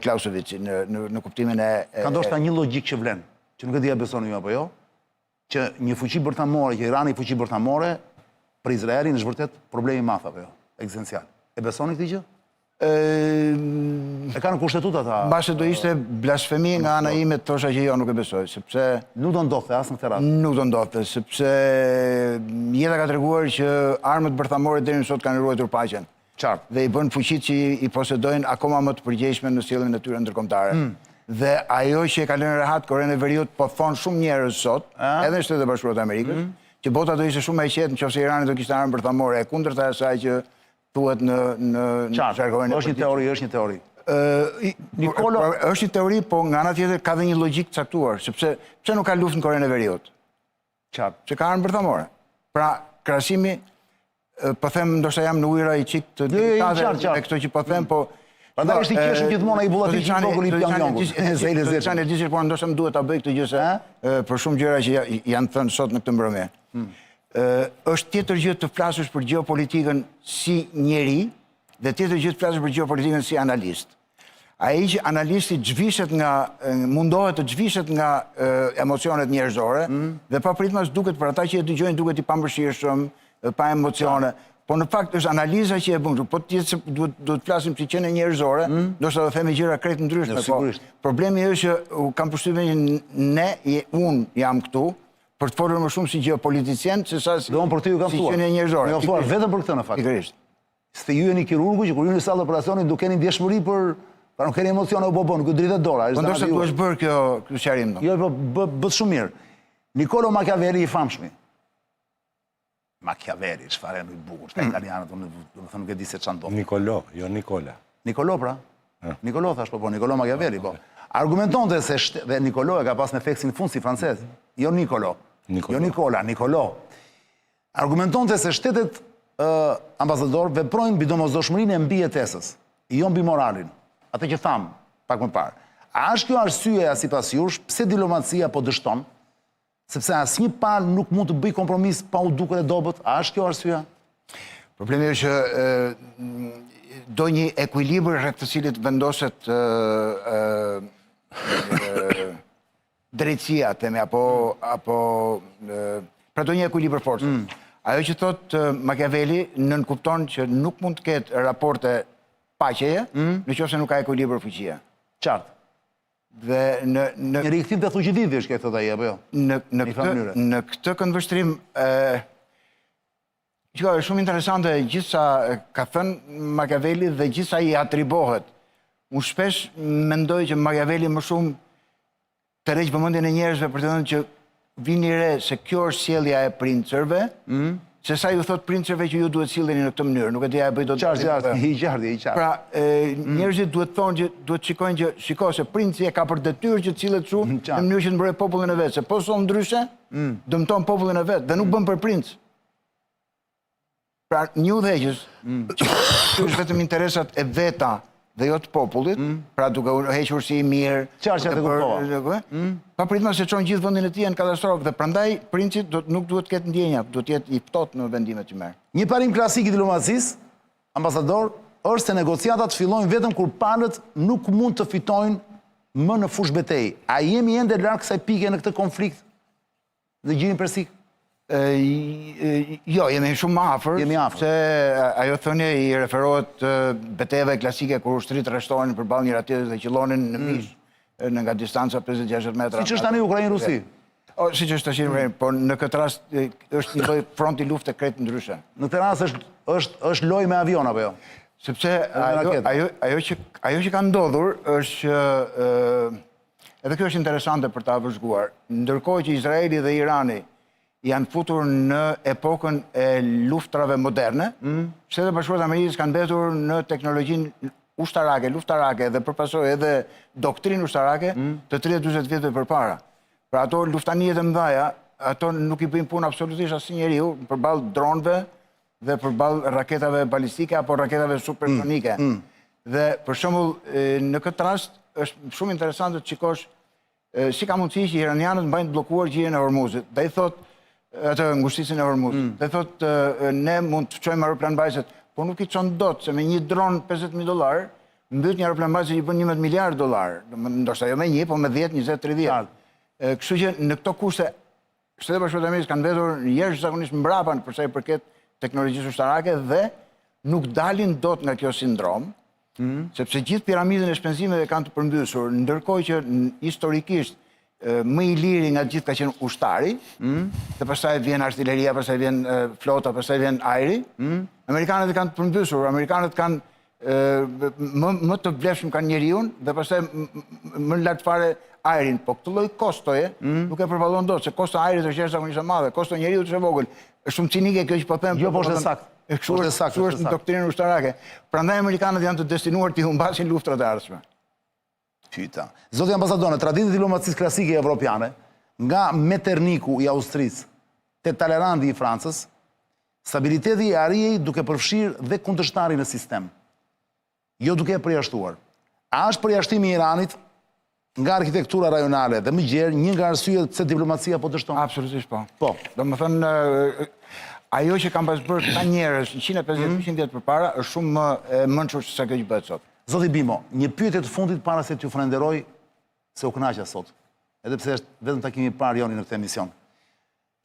Clausewitz në, në, në kuptimin e, e... Ka ndoshta një logjikë që vlen, që nuk e di a besoni ju apo jo, që një fuqi bërthamore, që Irani fuqi bërthamore, për Izraelin është vërtet problem i madh apo jo, ekzistencial. E besoni këtë gjë? E kanë kushtetutë ata. Mbase do ishte blasfemi nga ana ime të thosha që jo nuk e besoj, sepse nuk do ndodhte as në këtë rast. Nuk do ndodhte, sepse jeta ka treguar që armët bërthamore deri më sot kanë ruajtur paqen. Qartë. Dhe i bën fuqitë që i posedojnë akoma më të përgjegjshme në sjelljen e tyre ndërkombëtare. Mm. Dhe ajo që e ka lënë rehat Korenë e Veriut, po thonë shumë njerëz sot, edhe në Shtetet e Bashkuara të Amerikës, mm. që bota do ishte shumë më e qetë nëse Irani do kishte armë bërthamore, e kundërta e asaj që thuhet në në në jargonin. Është një teori, është një teori. Nikolo... Është një teori, po nga ana tjetër ka dhe një logjikë të caktuar, sepse pse nuk ka luftë në Korenë e Veriut? Qartë. Që ka armë bërthamore. Pra, krahasimi, po them, ndoshta jam në ujëra i çik të jo, jo, delikate me këto që po them, po... Prandaj është i qeshur gjithmonë ai bullatiq i vogël i Pyongyangut. Se i lezetshëm. E di që po ndoshta më duhet ta bëj këtë gjë se për shumë gjëra që janë thënë sot në këtë mbrëmje. Hmm. Është tjetër gjë të flasësh për gjeopolitikën si njeri dhe tjetër gjë të flasësh për gjeopolitikën si analist. Ai që analisti zhvishet nga, mundohet të zhvishet nga emocionet njerëzore, mm. dhe papritmas duket për ata që e dëgjojnë duket i pamëshirshëm, pa emocione. Po në fakt është analiza që e bën kështu. Po të jetë se duhet duhet të flasim si qenie njerëzore, mm. ndoshta do themi gjëra krejt ndryshme. Po, problemi është që u kam përshtypjen që ne, unë jam këtu, për të folur më shumë si gjeopoliticien, se sa si, Dhe unë për ty ju kam si qenie njerëzore. Ju kam ftuar vetëm për këtë në fakt. Pikërisht. Se ju jeni kirurgu që kur ju në sallë operacionit nuk keni ndjeshmëri për pra nuk keni emocione o bo bo, nuk ju dridhet dora. Po ndoshta duhet bërë kjo ky sqarim. Jo, po bëtë shumë mirë. Nicolo Machiavelli i famshmi. Machiavelli, çfarë emri i bukur, këta mm. italianët, unë domethënë nuk e di se ç'ndodh. Nicolo, jo Nicola. Nicolo pra. Nicolo thash po po, Nicolo Machiavelli po. Argumentonte se shte, dhe Nicolo e ka pas me theksin në fund si francez, jo Nicolo. Nicolo. Jo Nicola, Nicolo. Argumentonte se shtetet ambasador veprojnë mbi domosdoshmërinë e mbijetesës, jo mbi moralin. Atë që thamë pak më parë. A është kjo arsyeja sipas jush pse diplomacia po dështon? Sepse asnjë palë nuk mund të bëjë kompromis pa u dukur e dobët, a është kjo arsyeja? Problemi është që do një ekuilibër rreth të cilit vendoset drejtësia, themi, apo, apo pra do një ekuilibër force. Mm. Ajo që thotë Machiavelli nënkupton që nuk mund të ketë raporte paqeje, mm. në qoftë se nuk ka ekuilibër fuqie. Qartë. Dhe në në një rikthim të Thuqididit është kjo thotë ai apo jo? Në në këtë në këtë këndvështrim ë Shiko, është shumë interesante gjithë sa ka thënë Machiavelli dhe gjithë sa i atribohet. Unë shpesh mendoj që Machiavelli më shumë tërheq vëmendjen e njerëzve për të thënë që vini re se kjo është sjellja e princërve, mm. se sa ju thotë princërve që ju duhet silleni në këtë mënyrë, nuk e di a e bëj dot. Qartë, qartë, i qartë, i qartë. Pra, e, mm. njerëzit duhet thonë që duhet të shikojnë që shiko se princi e ka për detyrë që të sillet kështu mm, në mënyrë që të mbrojë popullin e vet, se po s'u soll ndryshe, mm. dëmton popullin e vet dhe nuk mm. bën për princ. Pra, një udhëheqës mm. që është vetëm interesat e veta dhe jo të popullit, mm. pra duke u hequr si i mirë, qartë që të kuptova. Mm. Papritmas e çon gjithë vendin e tij në katastrofë dhe prandaj princi do nuk duhet të ketë ndjenja, duhet të jetë i ftohtë në vendimet që merr. Një parim klasik i diplomacisë, ambasador, është se negociatat fillojnë vetëm kur palët nuk mund të fitojnë më në fushëbetejë. A jemi ende larg kësaj pike në këtë konflikt? Në Gjirin Persik? Jo, jemi shumë më afër. Jemi afër. Se ajo thënie i referohet betejave klasike kur ushtritë rreshtohen përballë njëra tjetrës dhe qëllonin në mm. mish në nga distanca 50-60 metra. Siç është tani Ukrainë-Rusi. O, siç është tash Ukrainë, por në këtë rast është një lloj fronti lufte krejt ndryshe. Në këtë rast është është është lojë me avion apo jo? Sepse ajo ajo ajo që ajo që ka ndodhur është që Edhe kjo është interesante për ta vëzhguar. Ndërkohë që Izraeli dhe Irani janë futur në epokën e luftrave moderne, mm. Shtetet e Bashkuara të Amerikës kanë mbetur në teknologjinë ushtarake, luftarake dhe për pasojë edhe doktrinë ushtarake mm. të 30-40 vjetëve përpara. Pra ato luftanijet e mëdha, ato nuk i bëjnë punë absolutisht asnjë njeriu përballë dronëve dhe përballë raketave balistike apo raketave supersonike. Mm, mm. Dhe për shembull në këtë rast është shumë interesante të shikosh si ka mundësi që iranianët mbajnë të bllokuar gjirin e Hormuzit. Dhe i thotë atë ngushticën e Hormuzit. Mm. Dhe thotë ne mund të çojmë aeroplanmbajtëset, por nuk i çon dot se me një dron 50000 dollar mbyt një aeroplanmbajtëse që bën 11 miliard dollar. Ndoshta jo me një, po me 10, 20, 30. Kështu që në këto kushte Shtetet e Bashkuara të Amerikës kanë mbetur jashtëzakonisht mbrapa për sa i përket teknologjisë ushtarake dhe nuk dalin dot nga kjo sindromë, mm. sepse gjithë piramidën e shpenzimeve kanë të përmbysur, ndërkohë që historikisht më i liri nga të gjithë ka qenë ushtari, mm. dhe pastaj vjen artileria, pastaj vjen flota, pastaj vjen ajri. Mm. Amerikanët e kanë të përmbysur, amerikanët kanë më më të vlefshëm kanë njeriun dhe pastaj më lart fare. Ajrin, po këtë lloj kostoje mm. nuk e përballon dot, se kosto e ajrit është jashtëzakonisht e madhe, kosto e njeriut është e vogël. Është shumë cinike kjo që po them. Jo, po është e saktë. Kështu është e saktë, kështu është në doktrinën ushtarake. Prandaj amerikanët janë të destinuar t'i humbasin luftrat e ardhshme. Hyta. Zoti ambasador, në traditën e diplomacisë klasike evropiane, nga Meterniku i Austrisë te Talerandi i Francës, stabiliteti arrihej duke përfshirë dhe kundërshtarin në sistem. Jo duke e përjashtuar. A është përjashtimi i Iranit nga arkitektura rajonale dhe më gjerë një nga arsyet pse diplomacia po dështon? Absolutisht po. Po. Domethënë, ajo që kanë pas bërë këta njerëz 150-200 mm. vjet përpara është shumë më e mençur se sa kjo që bëhet sot. Zoti Bimo, një pyetje të fundit para se t'ju falenderoj se u kënaqa sot, edhe pse është vetëm takimi i parë joni në këtë emision.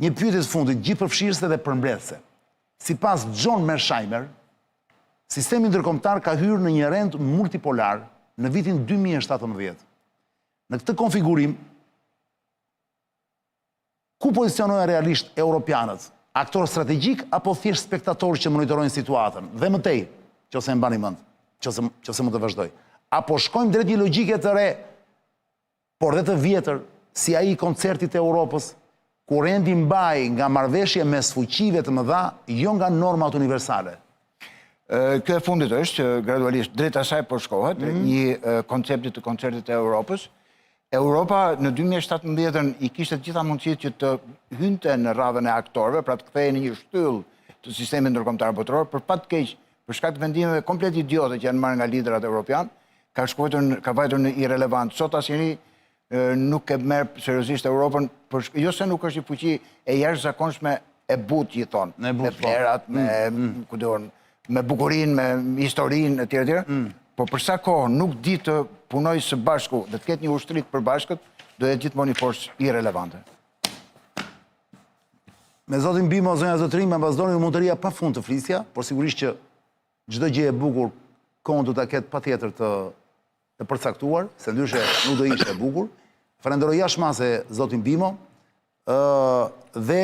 Një pyetje të fundit, gjithëpërfshirëse dhe përmbledhëse. Sipas John Mearsheimer, sistemi ndërkombëtar ka hyrë në një rend multipolar në vitin 2017. Në këtë konfigurim, ku pozicionohen realisht europianët? Aktorë strategjikë apo thjesht spektatorë që monitorojnë situatën? Dhe më tej, qoftë se e mbani mend, qoftë se mund të vazhdoj. Apo shkojmë drejt një logjike të re por dhe të vjetër, si ai i Koncertit të Europës, ku rendi mbahej nga marrëveshje mes fuqive të mëdha, jo nga normat universale. Kjo e fundit është që gradualisht drejt asaj po shkohet, drejt mhm. një koncepti të Koncertit të Europës. Europa në 2017-ën i kishte të gjitha mundësitë që të hynte në radhën e aktorëve, pra të kthehej në një shtyllë të sistemit ndërkombëtar botëror, për fat të keq, për shkak të vendimeve komplet idiote që janë marrë nga liderat europianë, ka shkuar ka vajtur në irrelevant. Sot asnjeri nuk e merr seriozisht Europën, për, jo se nuk është një fuqi e jashtëzakonshme e butë që i thonë, me po. vlerat, me, mm, mm. ku di unë, me bukurinë, me historinë, etj, etj. Mm. Po për sa kohë nuk di të punojë së bashku dhe të ketë një ushtri të përbashkët, do jetë gjithmonë një forcë irrelevante. Me zotin Bimo, zonja zotërinj, me ambasadorin mund të rrija pa fund të flisja, por sigurisht që Çdo gjë e bukur kohën do ta ketë patjetër të të përcaktuar, se ndryshe nuk do ishte e bukur. Falenderoj jashtë mase zotin Bimo, ë dhe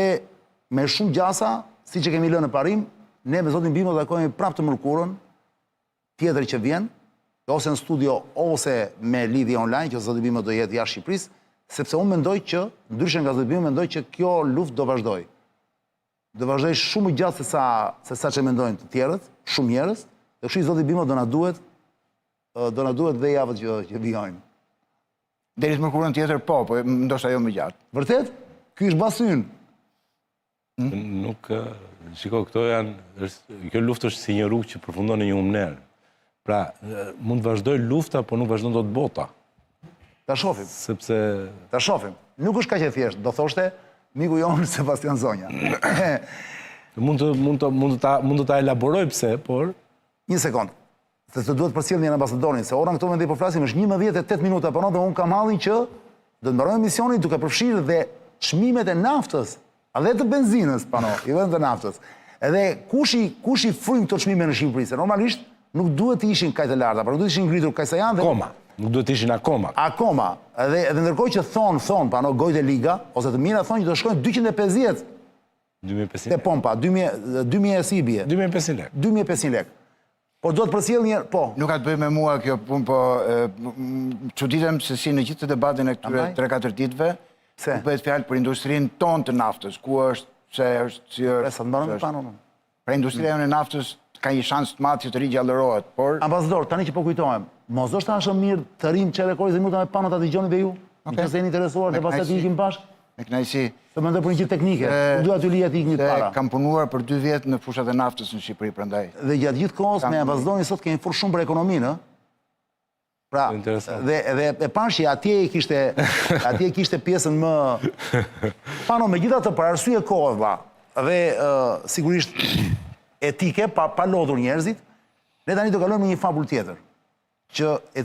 me shumë gjasa, siç e kemi lënë në parim, ne me zotin Bimo do takohemi prapë të mërkurën tjetër që vjen, ose në studio ose me lidhje online, që zoti Bimo do jetë jashtë Shqipërisë, sepse unë mendoj që ndryshe nga zoti Bimo mendoj që kjo luftë do vazhdojë. Do vazhdojë shumë më gjatë se sa se sa ç'e mendojnë të tjerët, shumë njerëz, dhe kështu zoti Bimo do na duhet do na duhet dhe javët që që vijojnë. Deri të mërkurën tjetër po, po ndoshta jo më gjatë. Vërtet? Ky është basti ynë. Hmm? Nuk, shiko, këto janë, është, kjo luftë është si një rrugë që përfundon në një humnerë. Pra, mund të vazhdojë lufta, por nuk vazhdon dot bota. Ta shofim. Sepse... Ta shofim. Nuk është kaq e thjeshtë, do thoshte miku jonë Sebastian Zonja. mund të mund të mund të ta mund të ta elaboroj pse, por një sekond. Se të duhet përcjell një ambasadorin, se ora në këtë moment po flasim është 11:08 minuta po dhe unë kam hallin që do të mbarojmë emisionin duke përfshirë dhe çmimet e naftës Dhe të benzinës, pano, jo vetëm të naftës. Edhe kush i kush i fryn këto çmime në Shqipëri, se normalisht nuk duhet të ishin kaq të larta, por nuk duhet të ishin ngritur kaq sa janë dhe Akoma, nuk duhet të ishin akoma. Akoma. Edhe edhe ndërkohë që thon, thon, pano gojët e liga ose të mira thonë që do shkojnë 250 2500 te pompa, 2000 2000 si i bie? 2500 lekë. 2500 lekë. Por do të përcjell një, po. Nuk ka të bëjë me mua kjo punë, po çuditem se si në gjithë të debatin e këtyre 3-4 ditëve, Pse? Nuk bëhet fjalë për industrinë tonë të naftës, ku është, pse është, si është. Sa të mbaron me panon. Pra industria jonë e naftës ka një shans të madh që të rigjallërohet, por Ambasador, tani që po kujtohem, mos do të është mirë të rrim çerek ore minuta me panon ta dëgjoni dhe ju? Okay. Nëse jeni interesuar dhe pastaj të ikim bashkë. Me kënaqësi. Se mendoj për një gjë teknike, nuk dua t'ju lija të ikni të para. Kam punuar për dy vjet në fushat e naftës në Shqipëri, prandaj. Dhe gjatë gjithë kohës me ambasadorin sot kemi folur shumë për ekonominë, ë? Pra, dhe dhe e pashë që atje e kishte atje kishte pjesën më Pano megjithatë për arsye kohe vlla dhe uh, sigurisht etike pa pa lodhur njerëzit, ne tani do kalojmë në një fabul tjetër që e